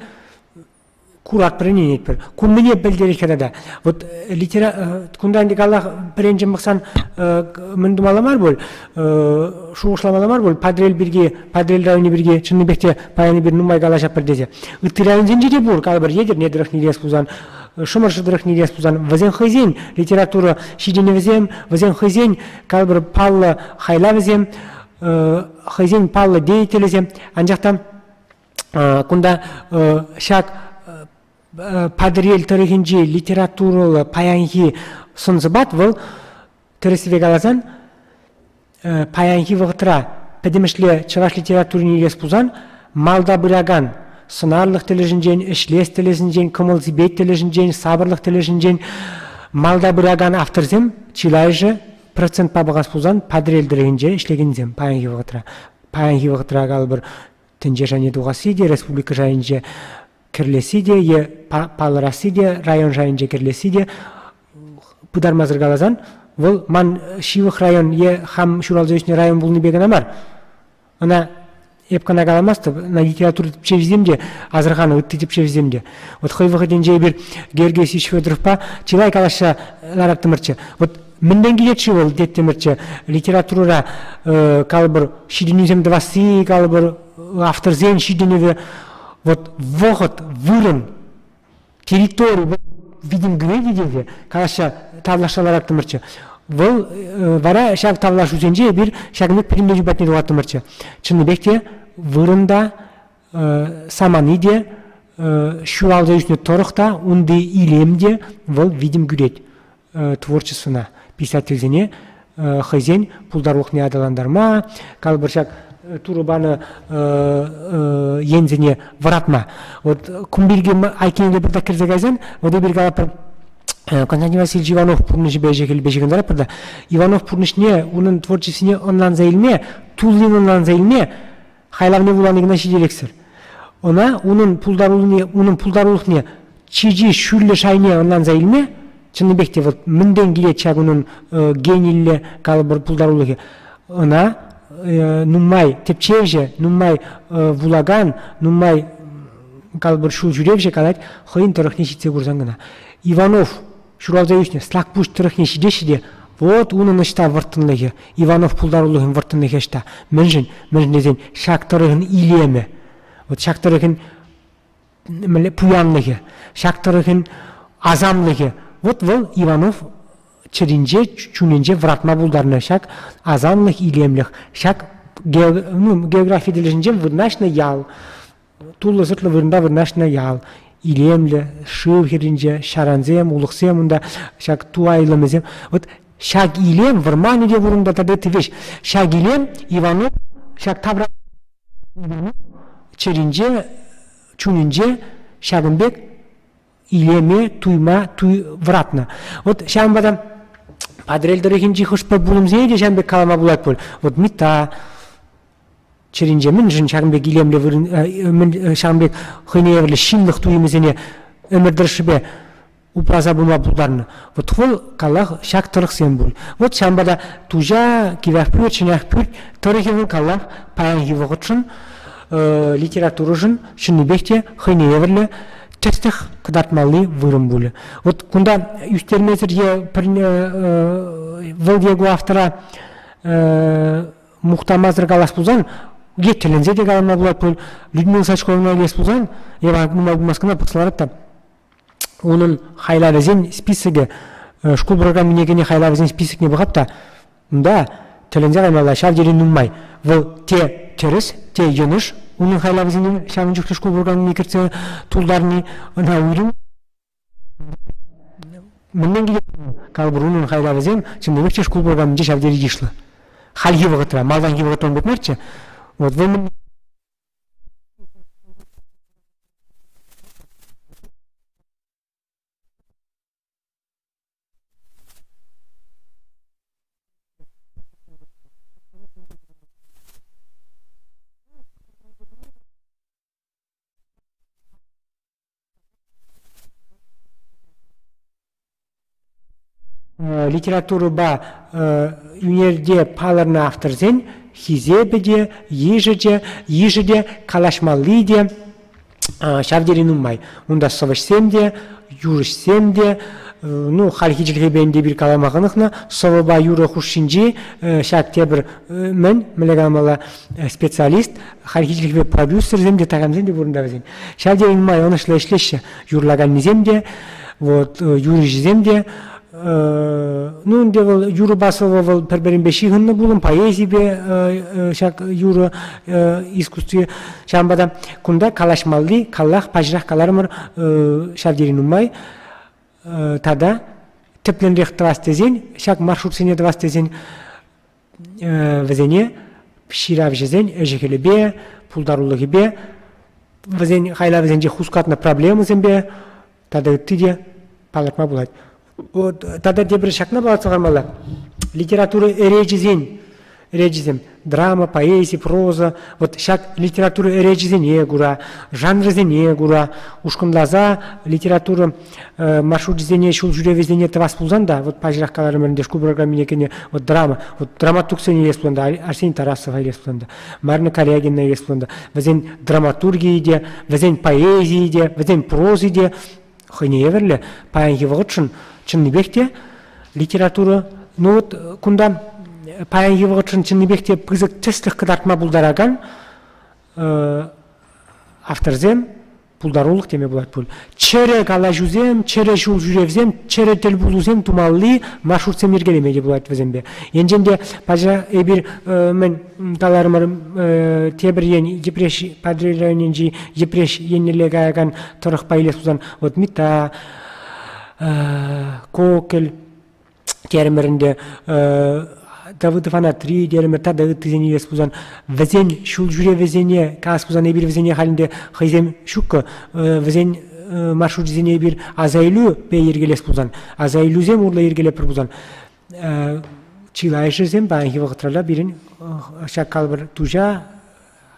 куратпӑр, ӗненетпӗр. Ку мӗне пӗлтерет-ха тата? Вот литера кунта ӗнтӗ каллах пӗренчен пӑхсан мӗн тумалла мар пуль, шухӑшламалла мар пуль Патӑрьел пирки, Патӑрьел районӗ пирки чӑннипех те паян эпир нумай калаҫатпӑр тесе. Ытти районсенче те пур, калӑпӑр, Етӗрне тӑрӑхне илес пулсан, Шӑмӑршӑ тӑрӑхне илес пулсан, вӗсен хӑйсен литература ҫитӗнӗвӗсем, вӗсен хӑйсен, калӑпӑр, паллӑ хайлавӗсем, хӑйсен паллӑ деятелӗсем. Анчах та кунта ҫак Патӑрьел тӑрӑхӗнчи литературӑллӑ паянхи сӑн-сӑпат вӑл, тӗрӗссипе каласан, паянхи вӑхӑтра пӗтӗмӗшле чӑваш литературине илес пулсан малта пыракан сӑнарлӑх тӗлӗшӗнчен, ӗҫлес тӗлӗшӗнчен, кӑмӑл-сипет тӗлӗшӗнчен, сапӑрлӑх тӗлӗшӗнчен малта пыракан авторсем чылайӑшӗ процентпа пӑхас пулсан Патӑрьел тӑрӑхӗнче ӗҫлекенсем паянхи вӑхӑтра. Паянхи вӑхӑтра калӑпӑр, тӗнче шайне тухасси те, республика шайӗнче кӗрлесси те е палӑрасси те, район шайӗнче кӗрлесси те пытармасӑр каласан, вӑл ман ҫывӑх район е хам ҫуралса ӳснӗ район пулнипе кӑна мар. Ӑна эп кӑна каламастӑп, ӑна литература тӗпчевҫисем те асӑрханӑ, ытти тӗпчевҫисем те. Вот хӑй вӑхӑтӗнче эпир Георгий Васильевич Федоровпа чылай калаҫса лараттӑмӑрччӗ. Вот мӗнлен килет-ши вӑл теттӗмӗрччӗ литературӑра калӑпӑр ҫитӗнӳсем тӑвасси, калӑпӑр авторсен ҫитӗнӗвӗ. Вот вӑхӑт, вырӑн, территори витӗм кӳрет тесе калаҫса тавлашса лараттӑмӑрччӗ. Вӑл вара ҫав тавлашусенче эпир ҫакӑн пек пӗтӗмлетӳ патне тухаттӑмӑрччӗ. Чӑннипех те вырӑнта самани те, ҫуралса ӳснӗ тӑрӑх та, унти илем те вӑл витӗм кӳрет творчествӑна, писательсене хӑйсен пултарулӑхне аталантарма, калӑпӑр ҫак Турӑ панӑ енсене вӑратма. Вот кун пирки айккинелле пырса кӗрсе кайсан, вот эпир калатпӑр, Константин Васильевич Иванов пурнӑҫӗпе ӗҫӗ-хӗлӗпе ҫыхӑнтаратпӑр та, Иванов пурнӑҫне, унӑн творчествине ӑнланса илме, туллин ӑнланса илме хайлавне вулани кӑна ҫителӗксӗр. Ӑна унӑн пултарулӑхне, унӑн пултарулӑхне чи-чи ҫӳллӗ шайне ӑнланса илме чӑннипех те вӑл мӗнтен килет ҫак унӑн генилле калӑпӑр пултарулӑхӗ. Ӑна нумай тӗпчевҫӗ, нумай вулакан, нумай калӑпӑр ҫул ҫӳревҫӗ калать хӑйӗн тӑрӑхне ҫитсе курсан кӑна. Иванов ҫуралса ӳснӗ Слакпуҫ тӑрӑхне ҫитеҫҫӗ те вот унӑн ӑҫта вӑрттӑнлӑхӗ, Иванов пултарулӑхӗн вӑрттӑнлӑхӗ ӑҫта? Мӗншӗн? Мӗншӗн тесен ҫак тӑрӑхӑн илемӗ, вот ҫак тӑрӑхӑн мӗнле пуянлӑхӗ, ҫак тӑрӑхӑн асамлӑхӗ. Вот вӑл Иванов чӗринче, чунӗнче вӑратма пултарнӑ ҫак асамлӑх, илемлӗх, ҫак географи тӗлӗшӗнче вырнаҫнӑ ял, туллӑ-сӑртлӑ вырӑнта вырнаҫнӑ ял. Илемлӗ, шыв хӗрринче ҫарансем, улӑхсем унта, ҫак ту айлӑмӗсем. Вот ҫак илем вӑрманӗ те пур унта тата ытти веҫ. Ҫак илем Иванов ҫак тавра чӗринче, чунӗнче ҫакӑн пек илеме туйма вӑратнӑ. Вот ҫавӑнпа та Патӑрьел тӑрӑхӗнчи хӑш-пӗр пулӑмсене те ҫавӑн пек калама пулать пуль. Вот Митта чӗринче мӗншӗн ҫакӑн пек илемлӗ вырӑн, ҫакӑн пек хӑйне евӗрлӗ ҫынлӑх туйӑмӗсене ӗмӗр тӑршшӗпе упраса пыма пултарнӑ. Вот вӑл каллах ҫак тӑрӑхсем пуль. Вот ҫавӑнпа та Туҫа, Кивӗ Ахпӳрт, Ҫӗнӗ Ахпӳрт тӑрӑхӗ вӑл каллах паянхи вӑхӑтшӑн, литературӑшӑн чӑннипех те хӑйне евӗрлӗ тӗслӗх кӑтартмалли вырӑн пулӗ. Вот кунта ӳстермесӗр е пӗрне вӑл е ку автора мухтамасӑр калас пулсан, е тӗлӗнсе те калама пулать пуль, Людмила Сачковӑна илес пулсан, я нумай пулмасть кӑна пӑхса ларать та, унӑн хайлавӗсен списокӗ, шкул программине кӗнӗ хайлавӗсен списокне пӑхап та, унта тӗлӗнсе каймалла ҫав тери нумай. Вӑл те тӗрӗс, те йӑнӑш унӑн хайлавӗсене ҫавӑн чухлӗ шкул программине кӗртсе тултарни ӑна уйрӑм мӗнлен килет калӑпӑр унӑн хайлавӗсем чӑннипех те шкул программинче ҫав тери йышлӑ. Хальхи вӑхӑтра, малтанхи вӑхӑтра ун пек марччӗ. Вот вӑл Литературӑпа ӳнерте палӑрнӑ авторсен хисепӗ те, йышӗ те, йышӗ те, калаҫмалли те ҫав тери нумай. Унта сӑвӑҫсем те, юрӑҫсем те, ну, хальхи чӗлхепе ӗнтӗ эпир калама хӑнӑхнӑ, сӑвӑпа юрӑ хушшинчи ҫак тепӗр мӗн, мӗнле каламалла, специалист, хальхи чӗлхепе продюсерсем те, такамсем те пур унта вӗсен. Ҫав тери нумай ӑнӑҫлӑ ӗҫлеҫҫӗ юрлаканнисем те, вот, юрӑҫисем те. Ну, ӗнтӗ вӑл юрӑпа сӑвӑ вӑл пӗр-пӗринпе ҫыхӑннӑ пулӑм, поэзипе ҫак юрӑ искусстви. Ҫавӑнпа та кунта калаҫмалли, каллах паҫӑрах каларӑмӑр, ҫав тери нумай. Тата тӗплӗнрех тӑвас тесен, ҫак маршрутсене тӑвас тесен, вӗсене ҫыравҫӑсен ӗҫӗ-хӗлӗпе, пултарулӑхӗпе, вӗсен хайлавӗсенче хускатнӑ проблемӑсемпе тата ытти те палӑртма пулать. Вот, тата тепӗр ҫакна палӑртса хӑвармалла. Литература ӗречӗсен ӗречӗсем драма, поэзи, проза, вот ҫак литература ӗречӗсене кура, жанрӗсене кура ушкӑнласа литература маршручӗсене, ҫул ҫӳревӗсене тӑвас пулсан та, вот паҫӑрах каларӑмӑр ӗнтӗ шкул программине кӗнӗ вот драма, вот драматургсене илес пулсан та, Арсений Тарасова илес пулсан та, Марина Корягина илес пулсан та, вӗсен драматургийӗ те, вӗсен поэзийӗ те, вӗсен прози те хӑйне евӗрлӗ паянхи вӑхӑтшӑн чӑннипех те литература, ну вот кунта паянхи вӑхӑтшӑн чӑннипех те пысӑк тӗслӗх кӑтартма пултаракан авторсем пултарулӑх теме пулать пуль. Чӗрӗ калаҫусем, чӗрӗ ҫул ҫӳревсем, чӗрӗ тӗлпулусем тумалли маршрутсем йӗркелеме те пулать вӗсемпе. Енчен те пача эпир мӗн каларӑмӑр тепӗр ен Йӗпреҫ Патӑрьел районӗнчи Йӗпреҫ еннелле каякан тӑрӑхпа илес пулсан вот Митта, Кокель терӗмӗр ӗнтӗ, Давыдов Анатри терӗмӗр тата ыттисене илес пулсан, вӗсен ҫул ҫӳревӗсене калас пулсан эпир вӗсене халь ӗнтӗ хӑйсем ҫуккӑ, вӗсен маршручӗсене эпир аса илӳпе йӗркелес пулсан, аса илӳсем урлӑ йӗркелетпӗр пулсан, чылайӑшӗсем паянхи вӑхӑтра та пирӗн ҫак калӑпӑр Туҫа,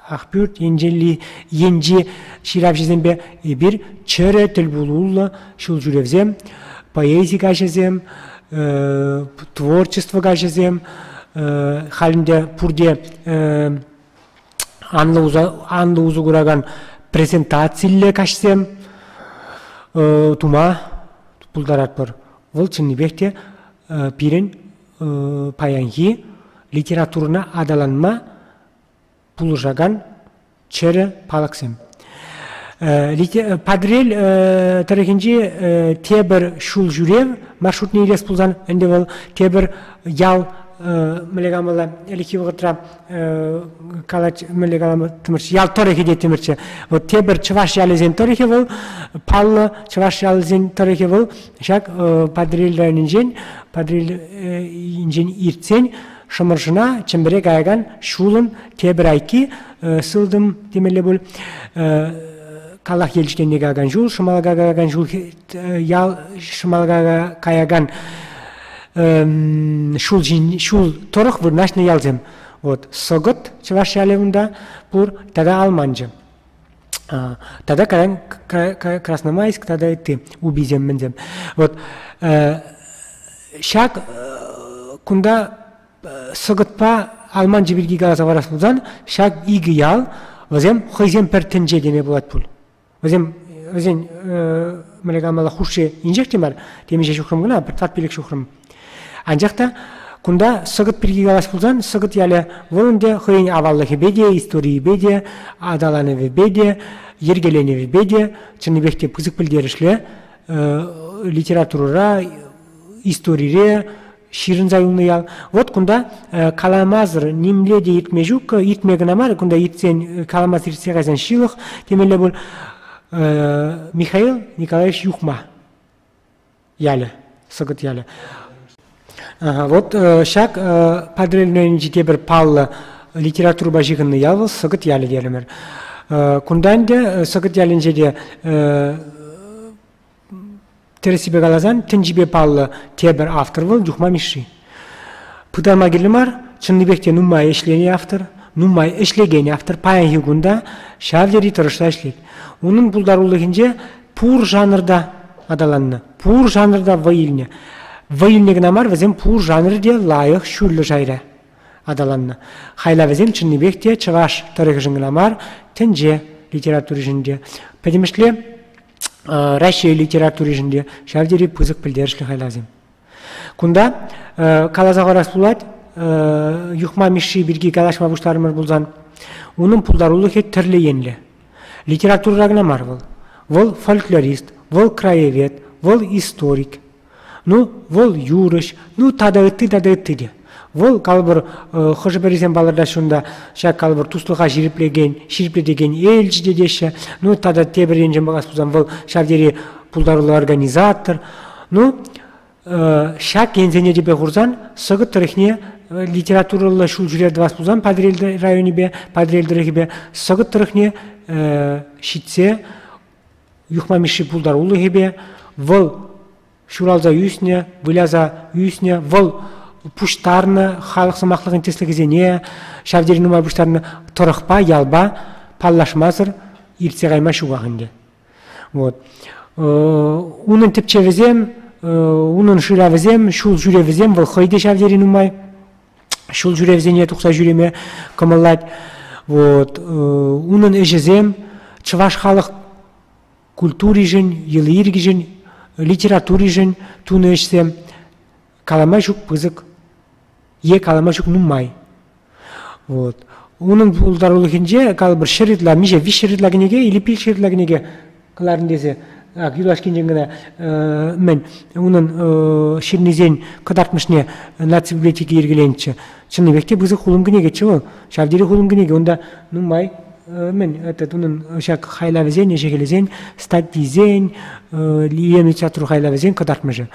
Ахпӳрт енчелли енчи ҫыравҫӑсемпе эпир чӗрӗ тӗлпулуллӑ ҫул ҫӳревсем, поэзи каҫӗсем, творчество каҫӗсем, халь ӗнтӗ пурте анлӑ усӑ куракан презентациллӗ каҫсем тума пултаратпӑр. Вӑл чӑннипех те пирӗн паянхи литературӑна аталанма пулӑшакан чӗрӗ палӑксем. Патӑрьел тӑрӑхӗнчи тепӗр ҫул ҫӳрев маршрутне илес пулсан ӗнтӗ вӑл тепӗр ял мӗнле каламалла, ӗлӗкхи вӑхӑтра калать, мӗнле каламӑтӑмӑрччӗ, ял тӑрӑхӗ теттӗмӗрччӗ. Вот тепӗр чӑваш ялӗсен тӑрӑхӗ вӑл, паллӑ чӑваш ялӗсен тӑрӑхӗ вӑл ҫак Патӑрьел районӗнчен, Патӑрьелӗнчен иртсен Шӑмӑршӑна Чӗмпӗре каякан ҫулӑн тепӗр айкки, сылтӑм темелле пуль, Каллах Елчӗкенне каякан ҫул, Шӑмалака каякан ҫул, ял Шӑмалака каякан ҫул, ҫул тӑрӑх вырнаҫнӑ ялсем. Вот Сӑкӑт чӑваш ялӗ унта пур тата Алманчӑ. Тата кайран Красномайск тата ытти уписем мӗнсем. Вот ҫак кунта Сӑкӑтпа Алманчӑ пирки каласа парас пулсан, ҫак икӗ ял вӗсем хӑйсем пӗр тӗнче теме пулать пуль. Вӗсем вӗсен мӗнле каламалла хушши инҫех те мар, темиҫе ҫухрӑм кӑна, пӗр тӑват-пилӗк ҫухрӑм. Анчах та кунта Сӑкӑт пирки калас пулсан, Сӑкӑт ялӗ вӑл ӗнтӗ хӑйӗн аваллӑхӗпе те, историйӗпе те, аталанӑвӗпе те, йӗркеленӗвӗпе те чӑннипех те пысӑк пӗлтерӗшлӗ литературӑра, историре ҫырӑнса юлнӑ ял. Вот кунта каламасӑр нимле те иртме ҫук, иртме кӑна мар, кунта иртсен каламасӑр иртсе кайсан ҫылӑх темелле пуль. Михаил Николаевич Юхма ялӗ, Сӑкӑт ялӗ. Вот ҫак Патӑрьел районӗнчи тепӗр паллӑ литературӑпа ҫыхӑннӑ ял вӑл Сӑкӑт ялӗ терӗмӗр. Кунта ӗнтӗ Сӑкӑт ялӗнче те Тӗрӗссипе каласан, тӗнчипе паллӑ тепӗр автор вӑл Юхма Мишши. Пытарма кирлӗ мар, чӑннипех те нумай ӗҫленӗ автор, нумай ӗҫлекен автор паянхи кун та ҫав тери тӑрӑшса ӗҫлет. Унӑн пултарулӑхӗнче пур жанрта аталаннӑ, пур жанрта вӑй илнӗ. Вӑй илнӗ кӑна мар, вӗсем пур жанрӗ те лайӑх, ҫӳллӗ шайра аталаннӑ. Хайлавӗсем чӑннипех те чӑваш тӑрӑхӗшӗн кӑна мар, тӗнче литературишӗн те. Пӗтӗмӗшле Раҫҫей литературишӗн те ҫав тери пысӑк пӗлтерӗшлӗ хайлавсем. Кунта каласа хӑварас пулать, Юхма Мишши пирки калаҫма пуҫларӑмӑр пулсан, унӑн пултарулӑхӗ тӗрлӗ енлӗ. Литературӑра кӑна мар вӑл. Вӑл фольклорист, вӑл краевед, вӑл историк. Ну, вӑл юрӑҫ, ну тата ытти, тата ытти те. Вӑл, калӑпӑр, хӑшӗ-пӗрисем палӑртаҫҫӗ унта, ҫак, калӑпӑр, туслӑха ҫирӗплекен, ҫирӗплетекен элчӗ те теҫҫӗ. Ну, тата тепӗр енчен пӑхас пулсан, вӑл ҫав тери пултаруллӑ организатор. Ну, ҫак енсене тӗпе хурсан, Сӑкӑт тӑрӑхне литературӑллӑ ҫул ҫӳрев тӑвас пулсан Патӑрьел районӗпе, Патӑрьел тӑрӑхӗпе Сӑкӑт тӑрӑхне ҫитсе Юхма Мишши пултарулӑхӗпе вӑл ҫуралса ӳснӗ, выляса ӳснӗ, вӑл пуҫтарнӑ халӑх сӑмахлӑхӗн тӗслӗхӗсене ҫав тери нумай пуҫтарнӑ тӑрӑхпа, ялпа паллашмасӑр иртсе кайма ҫуках ӗнтӗ. Вот. Унӑн тӗпчевӗсем, унӑн шыравӗсем, ҫул ҫӳревӗсем вӑл хӑй те ҫав тери нумай ҫул ҫӳревсене тухса ҫӳреме кӑмӑллать. Вот. Унӑн ӗҫӗсем чӑваш халӑх культуришӗн, йӑли-йӗркишӗн, литературишӗн тунӑ ӗҫсем калама ҫук пысӑк е калама ҫук нумай. Вот. Унӑн пултарулӑхӗнче, калӑпӑр, 100 ытла, миҫе, 300 ытла кӗнеке или 500 ытла кӗнеке кӑларнӑ тесе ак юлашкинчен кӑна мӗн унӑн ҫырнисен кӑтартмӑшне наци библиотеки йӗркеленчӗ. Чӑннипех те пысӑк хулӑм кӗнекеччӗ вӑл. Ҫав тери хулӑм кӗнеке. Унта нумай мӗн этот унӑн ҫак хайлавӗсен, ӗҫӗ-хӗлӗсен, статйисен, илемлӗ театр хайлавӗсен кӑтартмӑшӗ.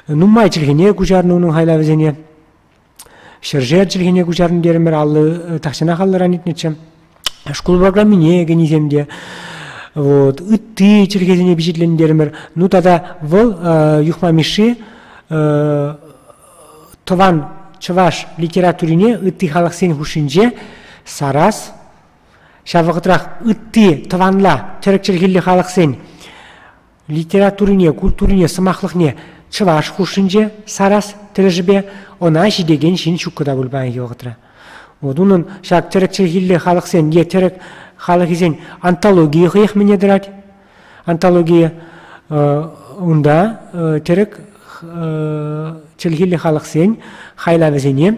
Нумай чӗлхене куҫарнӑ унӑн хайлавӗсене. Ҫӗршер чӗлхене куҫарнӑ терӗмӗр, аллӑ тахҫанах аллӑран иртнӗччӗ. Шкул программине кӗнисем те. Вот. Ытти чӗлхесене пичетлентерӗмӗр. Ну тата вӑл Юхма Мишши тӑван чӑваш литературине ытти халӑхсен хушшинче сарас, ҫав вӑхӑтрах ытти тӑванла тӗрӗк чӗлхиллӗ халӑхсен литературине, культурине, сӑмахлӑхне чӑваш хушшинче сарас тӗлӗшӗпе ӑна ҫитекен ҫын ҫуккӑ та пуль паянхи вӑхӑтра. Вот унӑн ҫак тӗрӗк чӗлхиллӗ халӑхсен е тӗрӗк халӑхӗсен антологийӗ хӑех мӗне тӑрать. Антологийӗ унта тӗрӗк чӗлхиллӗ халӑхсен хайлавӗсене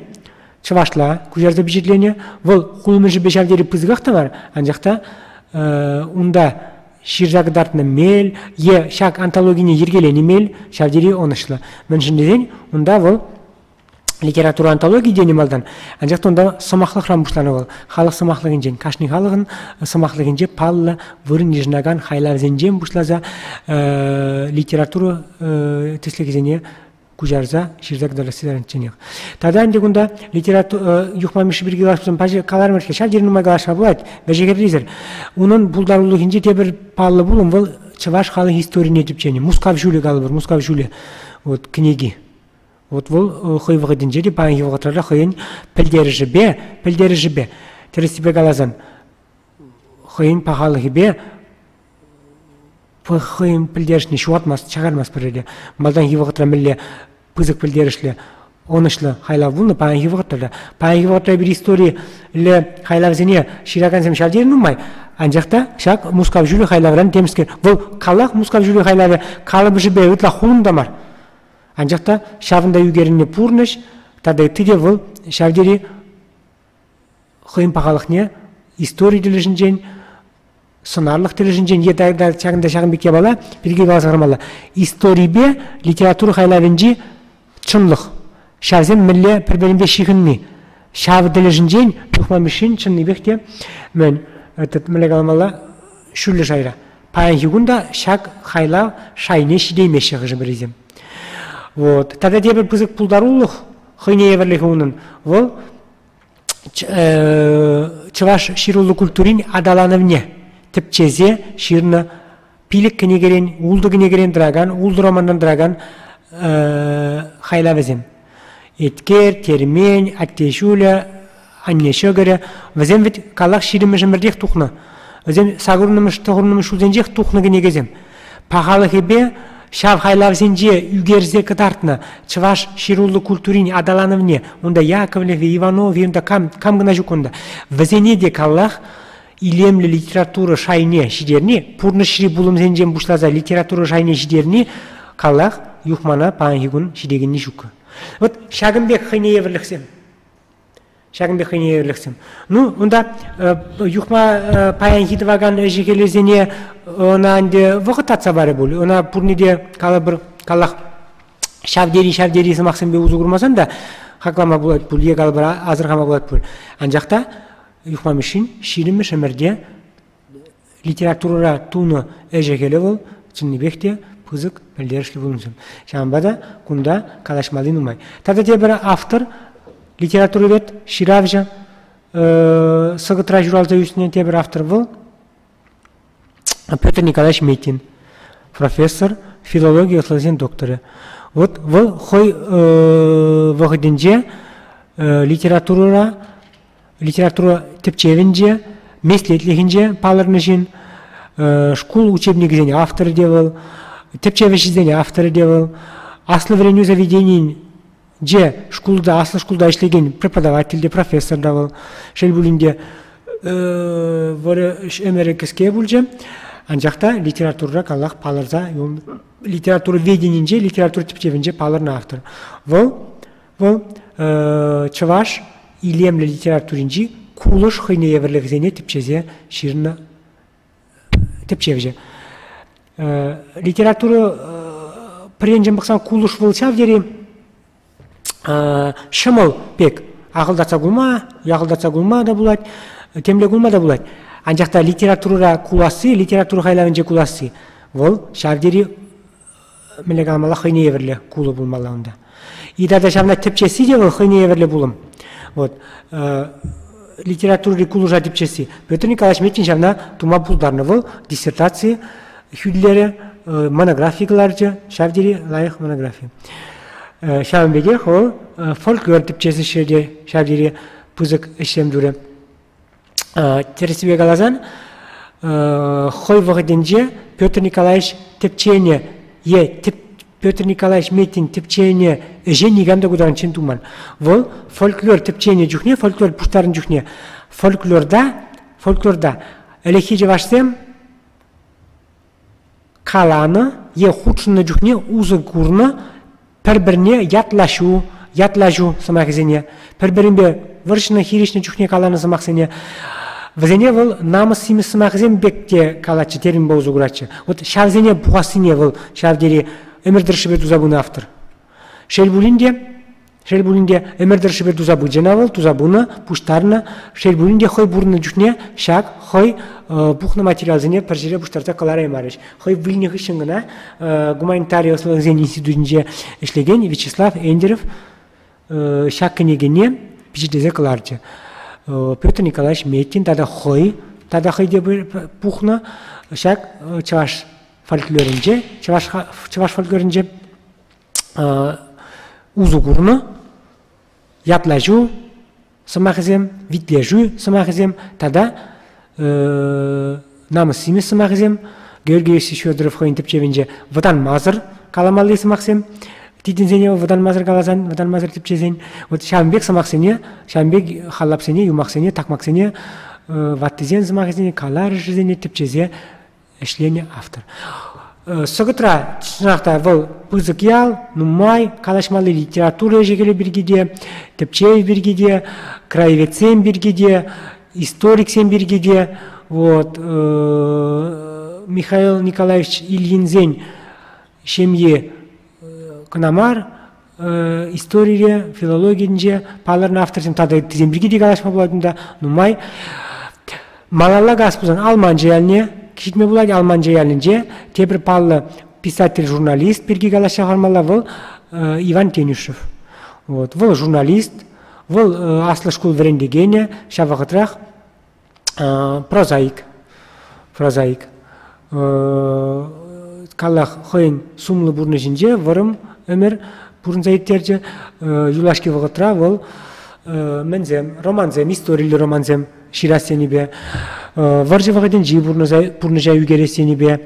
чӑвашла куҫарса пичетленӗ. Вӑл хулӑмӗшӗпе ҫав тери пысӑках та мар, анчах та унта ҫырса кӑтартнӑ мел е ҫак антологине йӗркеленӗ мел ҫав тери ӑнӑҫлӑ. Мӗншӗн тесен унта вӑл Литература антологи тенӗ малтан, анчах та унта сӑмахлӑхран пуҫланӑ вӑл. Халӑх сӑмахлӑхӗнчен, кашни халӑхӑн сӑмахлӑхӗнче паллӑ вырӑн йышӑнакан хайлавсенчен пуҫласа литература тӗслӗхӗсене куҫарса ҫырса кӑтартасси таранчченех. Тата ӗнтӗ кунта литература Юхма Мишши пирки калаҫсан каларӑмӑр-ҫке, ҫав тери нумай калаҫма пулать, вӗҫӗ-хӗррисӗр. Унӑн пултарулӑхӗнче тепӗр паллӑ пулӑм вӑл чӑваш халӑх историне тӗпченӗ. Мускав ҫулӗ калӑпӑр, Мускав ҫулӗ вот кӗнеки. Вот вӑл хӑй вӑхӑтӗнче те паянхи вӑхӑтра та хӑйӗн пӗлтерӗшӗпе, пӗлтерӗшӗпе, тӗрӗссипе каласан, хӑйӗн пахалӑхӗпе хӑйӗн пӗлтерӗшне ҫухатмасть, чакармасть пӗрре те. Малтанхи вӑхӑтра мӗнле пысӑк пӗлтерӗшлӗ, ӑнӑҫлӑ хайлав пулнӑ, паянхи вӑхӑтра та. Паянхи вӑхӑтра эпир историлле хайлавсене ҫыракансем ҫав тери нумай. Анчах та ҫак Мускав ҫулӗ хайлавран темскер. Вӑл каллах Мускав ҫулӗ хайлавӗ калӑпӑшӗпе ытла хулӑм та мар. Анчах та ҫавӑнта ӳкерӗннӗ пурнӑҫ тата ытти те вӑл ҫав тери хӑйӗн пахалӑхне истори тӗлӗшӗнчен, сӑнарлӑх тӗлӗшӗнчен е ҫакӑнта ҫакӑн пек япала пирки каласа хӑвармалла. Историпе литература хайлавӗнчи чӑнлӑх, ҫавсем мӗнле пӗр-пӗринпе ҫыхӑнни, ҫав тӗлӗшӗнчен Юхма Мишшин чӑннипех те мӗн, этот, мӗнле каламалла, ҫӳллӗ шайра. Паянхи кун та ҫак хайлав шайне ҫитеймеҫҫӗ хӑшӗ-пӗрисем. Вот. Тата тепӗр пысӑк пултарулӑх хӑйне евӗрлӗхӗ унӑн вӑл чӑваш ҫыруллӑ культурин аталанӑвне тӗпчесе ҫырнӑ пилӗк кӗнекерен, ултӑ кӗнекерен тӑракан, ултӑ романтан тӑракан хайлавӗсем. Еткер, Термен, Атте ҫулӗ, Анне ҫӑкӑрӗ. Вӗсем вӗт каллах ҫирӗммӗш ӗмӗртех тухнӑ. Вӗсем сакӑрвуннӑмӗш, тӑхӑрвуннӑмӗш ҫулсенчех тухнӑ кӗнекесем. Пахалӑхӗпе ҫав хайлавсенче ӳкерсе кӑтартнӑ чӑваш ҫыруллӑ культурин аталанӑвне, унта Яковлев, Иванов, унта кам, кам кӑна ҫук унта, вӗсене те каллах илемлӗ литература шайне ҫитерни, пурнӑҫри пулӑмсенчен пуҫласа литература шайне ҫитерни каллах Юхмана паянхи кун ҫитекенни ҫук. Вот ҫакӑн пек хӑйне евӗрлӗхсем. Ҫакӑн пек хӑйне евӗрлӗхсем. Ну, унта Юхма паянхи тӑвакан ӗҫӗ-хӗлӗсене ӑна ӗнтӗ вӑхӑт татса парӗ пуль. Ӑна пурне те калӑпӑр, каллах ҫав тери ҫав тери сӑмахсемпе усӑ курмасан та хаклама пулать пуль е калӑпӑр асӑрхама пулать пуль. Анчах та Юхма Мишшин ҫирӗммӗш ӗмӗрте литературӑра тунӑ ӗҫӗ-хӗлӗ вӑл чӑннипех те пысӑк пӗлтерӗшлӗ пулӑмсем. Ҫавӑнпа та кунта калаҫмалли нумай. Тата тепӗр автор, литературовед, ҫыравҫӑ, Сӑкӑтра ҫуралса ӳснӗ тепӗр автор вӑл Петр Николаевич Метин, профессор, филологи ӑслӑлӑхӗсен докторӗ. Вот вӑл хӑй вӑхӑтӗнче литературӑра литература тӗпчевӗнче, меслетлӗхӗнче палӑрнӑ ҫын, шкул учебникӗсен авторӗ те вӑл, тӗпчев ӗҫӗсен авторӗ те вӑл, аслӑ вӗренӳ заведенийӗнче шкулта, аслӑ шкулта ӗҫлекен преподаватель те, профессор та вӑл. Шел пулин те, вӑрӑ ӗмӗрӗ кӗске пулчӗ, анчах та литературӑра каллах палӑрса юлнӑ. Литература веденинче, литература тӗпчевӗнче палӑрнӑ автор. Вӑл Вӑл чӑваш илемлӗ литературинчи кулӑш хӑйне евӗрлӗхӗсене тӗпчесе ҫырнӑ тӗпчевҫӗ. Литература пӗр енчен пӑхсан кулӑш вӑл ҫав тери ҫӑмӑл пек ахӑлтатса кулма, яхӑлтатса кулма та пулать, темле кулма та пулать. Анчах та литературӑра куласси, литература хайлавӗнче куласси вӑл ҫав тери мӗнле каламалла, хӑйне евӗрлӗ кулӑ пулмалла унта. И тата ҫавна тӗпчесси те вӑл хӑйне евӗрлӗ пулӑм. Вот. Литературӑри кулӑша тӗпчесси. Петр Николаевич Метин ҫавна тума пултарнӑ. Вӑл диссертаци хӳтӗлерӗ, монографи кӑларчӗ, ҫав тери лайӑх монографи. Ҫавӑн пекех вӑл фольклор тӗпчес ӗҫре те ҫав тери пысӑк ӗҫсем турӗ. Тӗрӗссипе каласан, хӑй вӑхӑтӗнче Петр Николаевич тӗпченӗ е тӗп Петр Николаевич Метин тӗпченӗ ӗҫе никам та ку таранччен туман. Вӑл фольклор тӗпченӗ чухне, фольклор пуҫтарнӑ чухне фольклорта, фольклорта ӗлӗкхи чӑвашсем каланӑ е хутшӑннӑ чухне усӑ курнӑ пӗр-пӗрне ятлаҫу, ятлаҫу сӑмахӗсене, пӗр-пӗринпе вӑрҫнӑ, хирӗҫнӗ чухне каланӑ сӑмахсене, вӗсене вӑл намӑс-симӗс сӑмахӗсем пек те калатчӗ, терминпа усӑ куратчӗ. Вот ҫавсене пухассине вӑл ҫав тери ӗмӗр тӑршшӗпе туса пынӑ автор. Шел пулин те, Шел пулин те, ӗмӗр тӑршшӗпе туса пычӗ ӑна вӑл, туса пынӑ, пуҫтарнӑ. Шел пулин те, хӑй пурӑннӑ чухне ҫак хӑй пухнӑ материалсене пӗр ҫӗре пуҫтарса кӑлараймарӗҫ. Хӑй вилнӗ хыҫҫӑн кӑна гуманитари ӑслӑлӑхӗсен институтӗнче ӗҫлекен Вячеслав Эндеров ҫак кӗнекене пичетлесе кӑларчӗ. Петр Николаевич Метин тата хӑй тата хӑй те пухнӑ ҫак чӑваш фольклорӗнче, чӑваш, чӑваш фольклорӗнче усӑ курнӑ ятлаҫу сӑмахӗсем, витлешӳ сӑмахӗсем тата намӑс-симӗс сӑмахӗсем. Георгий Иосифович Федоров хӑйӗн тӗпчевӗнче вӑтанмасӑр каламалли сӑмахсем титӗнсене вӑтанмасӑр каласан, вӑтанмасӑр тӗпчесен, вот ҫавӑн пек сӑмахсене, ҫавӑн пек халлапсене, юмахсене, такмаксене, ваттисен сӑмахӗсене, каларӑшӗсене тӗпчесе ӗҫленӗ автор. Сӑкӑтра чӑнах та вӑл пысӑк ял, нумай калаҫмалли литература ӗҫӗ-хӗлӗ пирки те, тӗпчев пирки те, краеведсем пирки те, историксем пирки те. Вот, Михаил Николаевич Ильинсен ҫемйи кӑна мар, историре, филологинче палӑрнӑ авторсем тата ыттисем пирки те калаҫма пулать унта нумай. Малалла кас пулсан Алманчӑ ялне ҫитме пулать. Алманчӑ ялӗнче тепӗр паллӑ писатель-журналист пирки калаҫса хӑвармалла вӑл Иван Тенюшев. Вот. Вӑл журналист, вӑл аслӑ шкул вӗрентекенӗ, ҫав вӑхӑтрах прозаик. Прозаик. Каллах хӑйӗн сумлӑ пурнӑҫӗнче вӑрӑм ӗмӗр пурӑнса ирттерчӗ. Юлашки вӑхӑтра вӑл мӗнсем, романсем, историллӗ романсем ҫырас енӗпе, вӑрҫӑ вӑхӑтӗнчи пурнӑҫа ӳкерес енӗпе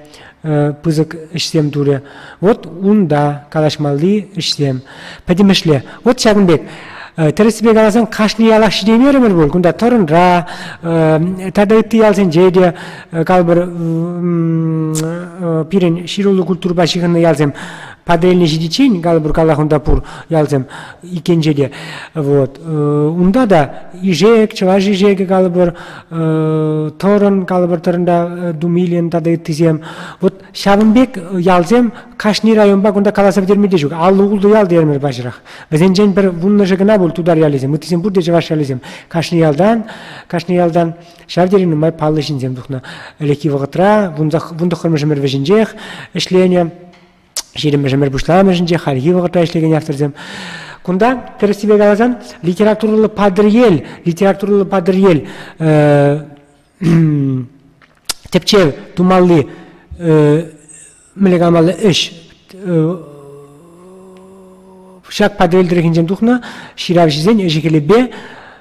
пысӑк ӗҫсем турӗ. Вот унта калаҫмалли ӗҫсем. Пӗтӗмӗшле. Вот ҫакӑн пек. Тӗрӗссипе каласан, кашни ялах ҫитеймерӗмӗр пуль. Кунта Тӑрӑнра тата ытти ялсенче те калӑпӑр пирӗн ҫыруллӑ культурӑпа ҫыхӑннӑ ялсем Патӑрьелне ҫитиччен, калӑпӑр, каллах унта пур ялсем иккенче те. Вот. Унта та Ишек, Чӑваш Ишекӗ калӑпӑр, Тӑрӑн, калӑпӑр, Тӑрӑнта Думилин тата ыттисем. Вот ҫавӑн пек ялсем кашни районпа кунта каласа пӗтерме те ҫук. 56 ял терӗмӗр паҫӑрах. Вӗсенчен пӗр вуннӑшӗ кӑна пуль тутар ялӗсем, ыттисем пурте чӑваш ялӗсем. Кашни ялтан, кашни ялтан ҫав тери нумай паллӑ ҫынсем тухнӑ. Ӗлӗкхи вӑхӑтра, вунтӑххӑрмӗш ӗмӗр вӗҫӗнчех ӗҫленӗ, ҫирӗммӗш ӗмӗр пуҫламӑшӗнче хальхи вӑхӑтра ӗҫлекен авторсем. Кунта, тӗрӗссипе каласан, литературӑллӑ Патӑрьел, литературӑллӑ Патӑрьел тӗпчев тумалли мӗнле каламалли ӗҫ ҫак Патӑрьел тӑрӑхӗнчен тухнӑ ҫыравҫӑсен ӗҫӗ-хӗлӗпе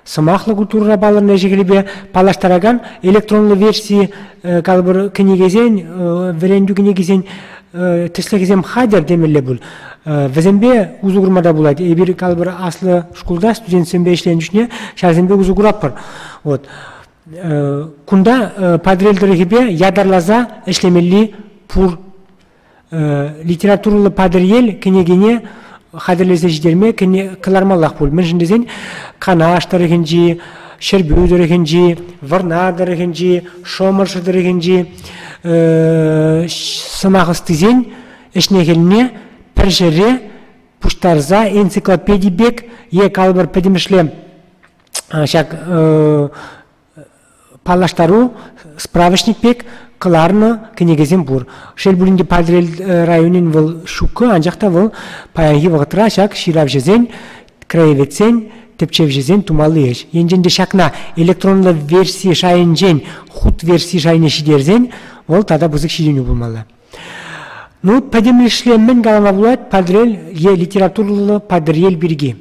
сӑмахлӑ культурӑра палӑрнӑ ӗҫӗ-хӗлӗпе паллаштаракан электронлӑ верси калӑпӑр кӗнекесен вӗрентӳ кӗнекисен тӗслӗхӗсем хатӗр темелле пуль. Вӗсемпе усӑ курма та пулать. Эпир калӑпӑр аслӑ шкулта студентсемпе ӗҫленӗ чухне ҫавсемпе усӑ куратпӑр. Вот. Кунта Патӑрьел тӑрӑхӗпе ятарласа ӗҫлемелли пур. Литературӑллӑ Патӑрьел кӗнекене хатӗрлесе ҫитерме кӑлармаллах пуль. Мӗншӗн тесен Канаш тӑрӑхӗнчи, Ҫӗрпӳ тӑрӑхӗнчи, Вӑрнар тӑрӑхӗнчи, Шӑмӑршӑ тӑрӑхӗнчи сӑмах ӑстисен ӗҫне-хӗлне пӗр ҫӗре пуҫтарса энциклопеди пек е калӑпӑр пӗтӗмӗшле ҫак паллаштару справочник пек кӑларнӑ кӗнекесем пур. Шел пулин те Патӑрьел районӗн вӑл ҫуккӑ, анчах та вӑл паянхи вӑхӑтра ҫак ҫыравҫӑсен, краеведсен, тӗпчевҫӗсен тумалли ӗҫ. Енчен те ҫакна электронлӑ верси шайӗнчен хут верси шайне ҫитерсен, вӑл тата пысӑк ҫитӗнӳ пулмалла. Ну, пӗтӗмӗшле мӗн калама пулать Патӑрьел е литературӑллӑ Патӑрьел пирки?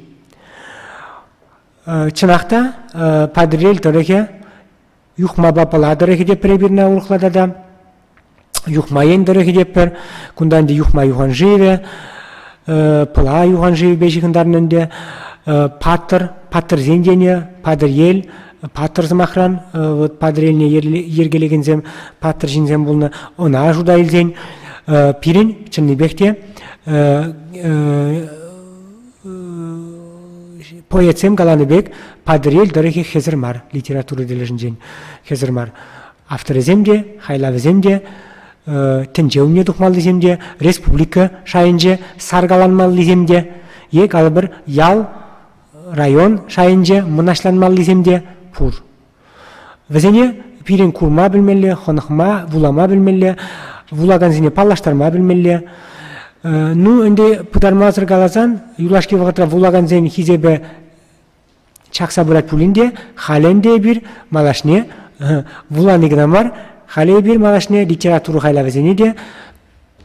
Чӑнах та, Патӑрьел тӑрӑхӗ Юхмапа Пӑла тӑрӑхӗ те пӗр эпир урӑхла тата. Юхма ен тӑрӑхӗ те пӗр. Кунта ӗнтӗ Юхма юханшывӗ, Пӑла юханшывӗпе ҫыхӑнтарнӑ ӗнтӗ. Паттӑр, паттӑрсен тенӗ, Патӑрьел, паттӑр сӑмахран, вот Патӑрьелне йӗркелекенсем паттӑр ҫынсем пулнӑ. Ӑна шута илсен пирӗн чӑннипех те поэтсем каланӑ пек Патӑрьел тӑрӑхӗ хӗсӗр мар литература тӗлӗшӗнчен хӗсӗр мар. Авторӗсем те, хайлавӗсем те, тӗнче умне тухмаллисем те, республика шайӗнче саркаланмаллисем те е калӑпӑр ял район шайӗнче мӑнаҫланмаллисем те пур. Вӗсене пирӗн курма пӗлмелле, хӑнӑхма, вулама пӗлмелле, вулакансене паллаштарма пӗлмелле. Ну, ӗнтӗ пытармасӑр каласан, юлашки вӑхӑтра вулакансен хисепӗ чакса пырать пулин те, халӗ ӗнтӗ эпир малашне вулани кӑна мар, халӗ эпир малашне литература хайлавӗсене те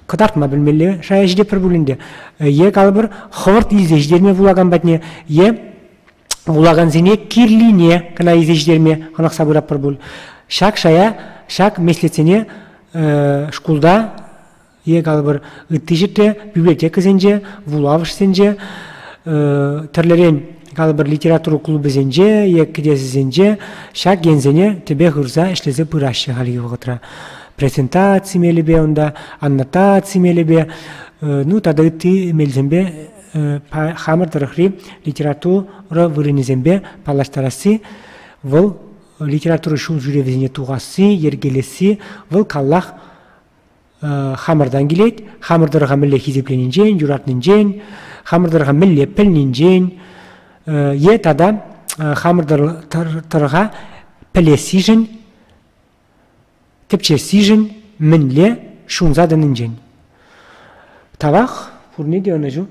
кӑтартма пӗлмелле шая ҫитетпӗр пулин те. Е калӑпӑр, хӑвӑрт илсе ҫитерме вулакан патне, е вулакансене кирлине кӑна илсе ҫитерме хӑнӑхса пыратпӑр пуль. Ҫак шая, ҫак меслетсене шкулта е калӑпӑр ытти ҫӗрте, библиотекӑсенче, вулавӑшсенче, тӗрлӗрен калӑпӑр литература клубӗсенче е кӗтесӗсенче ҫак енсене тӗпе хывса ӗҫлесе пыраҫҫӗ хальхи вӑхӑтра. Презентаци мелӗпе унта, аннотаци мелӗпе, ну тата ытти мелсемпе хамӑр тӑрӑхри литература вырӑнӗсемпе паллаштарасси вӑл литература ҫул ҫӳревӗсене тухасси, йӗркелесси вӑл каллах хамӑртан килет, хамӑр тӑрӑха мӗнле хисепленинчен, юратнинчен, хамӑр тӑрӑха мӗнле пӗлнинчен е тата хамӑр тӑрӑха пӗлессишӗн, тӗпчессишӗн мӗнле ҫунса тӑнинчен. Тавах, пурне те ӑнӑҫу.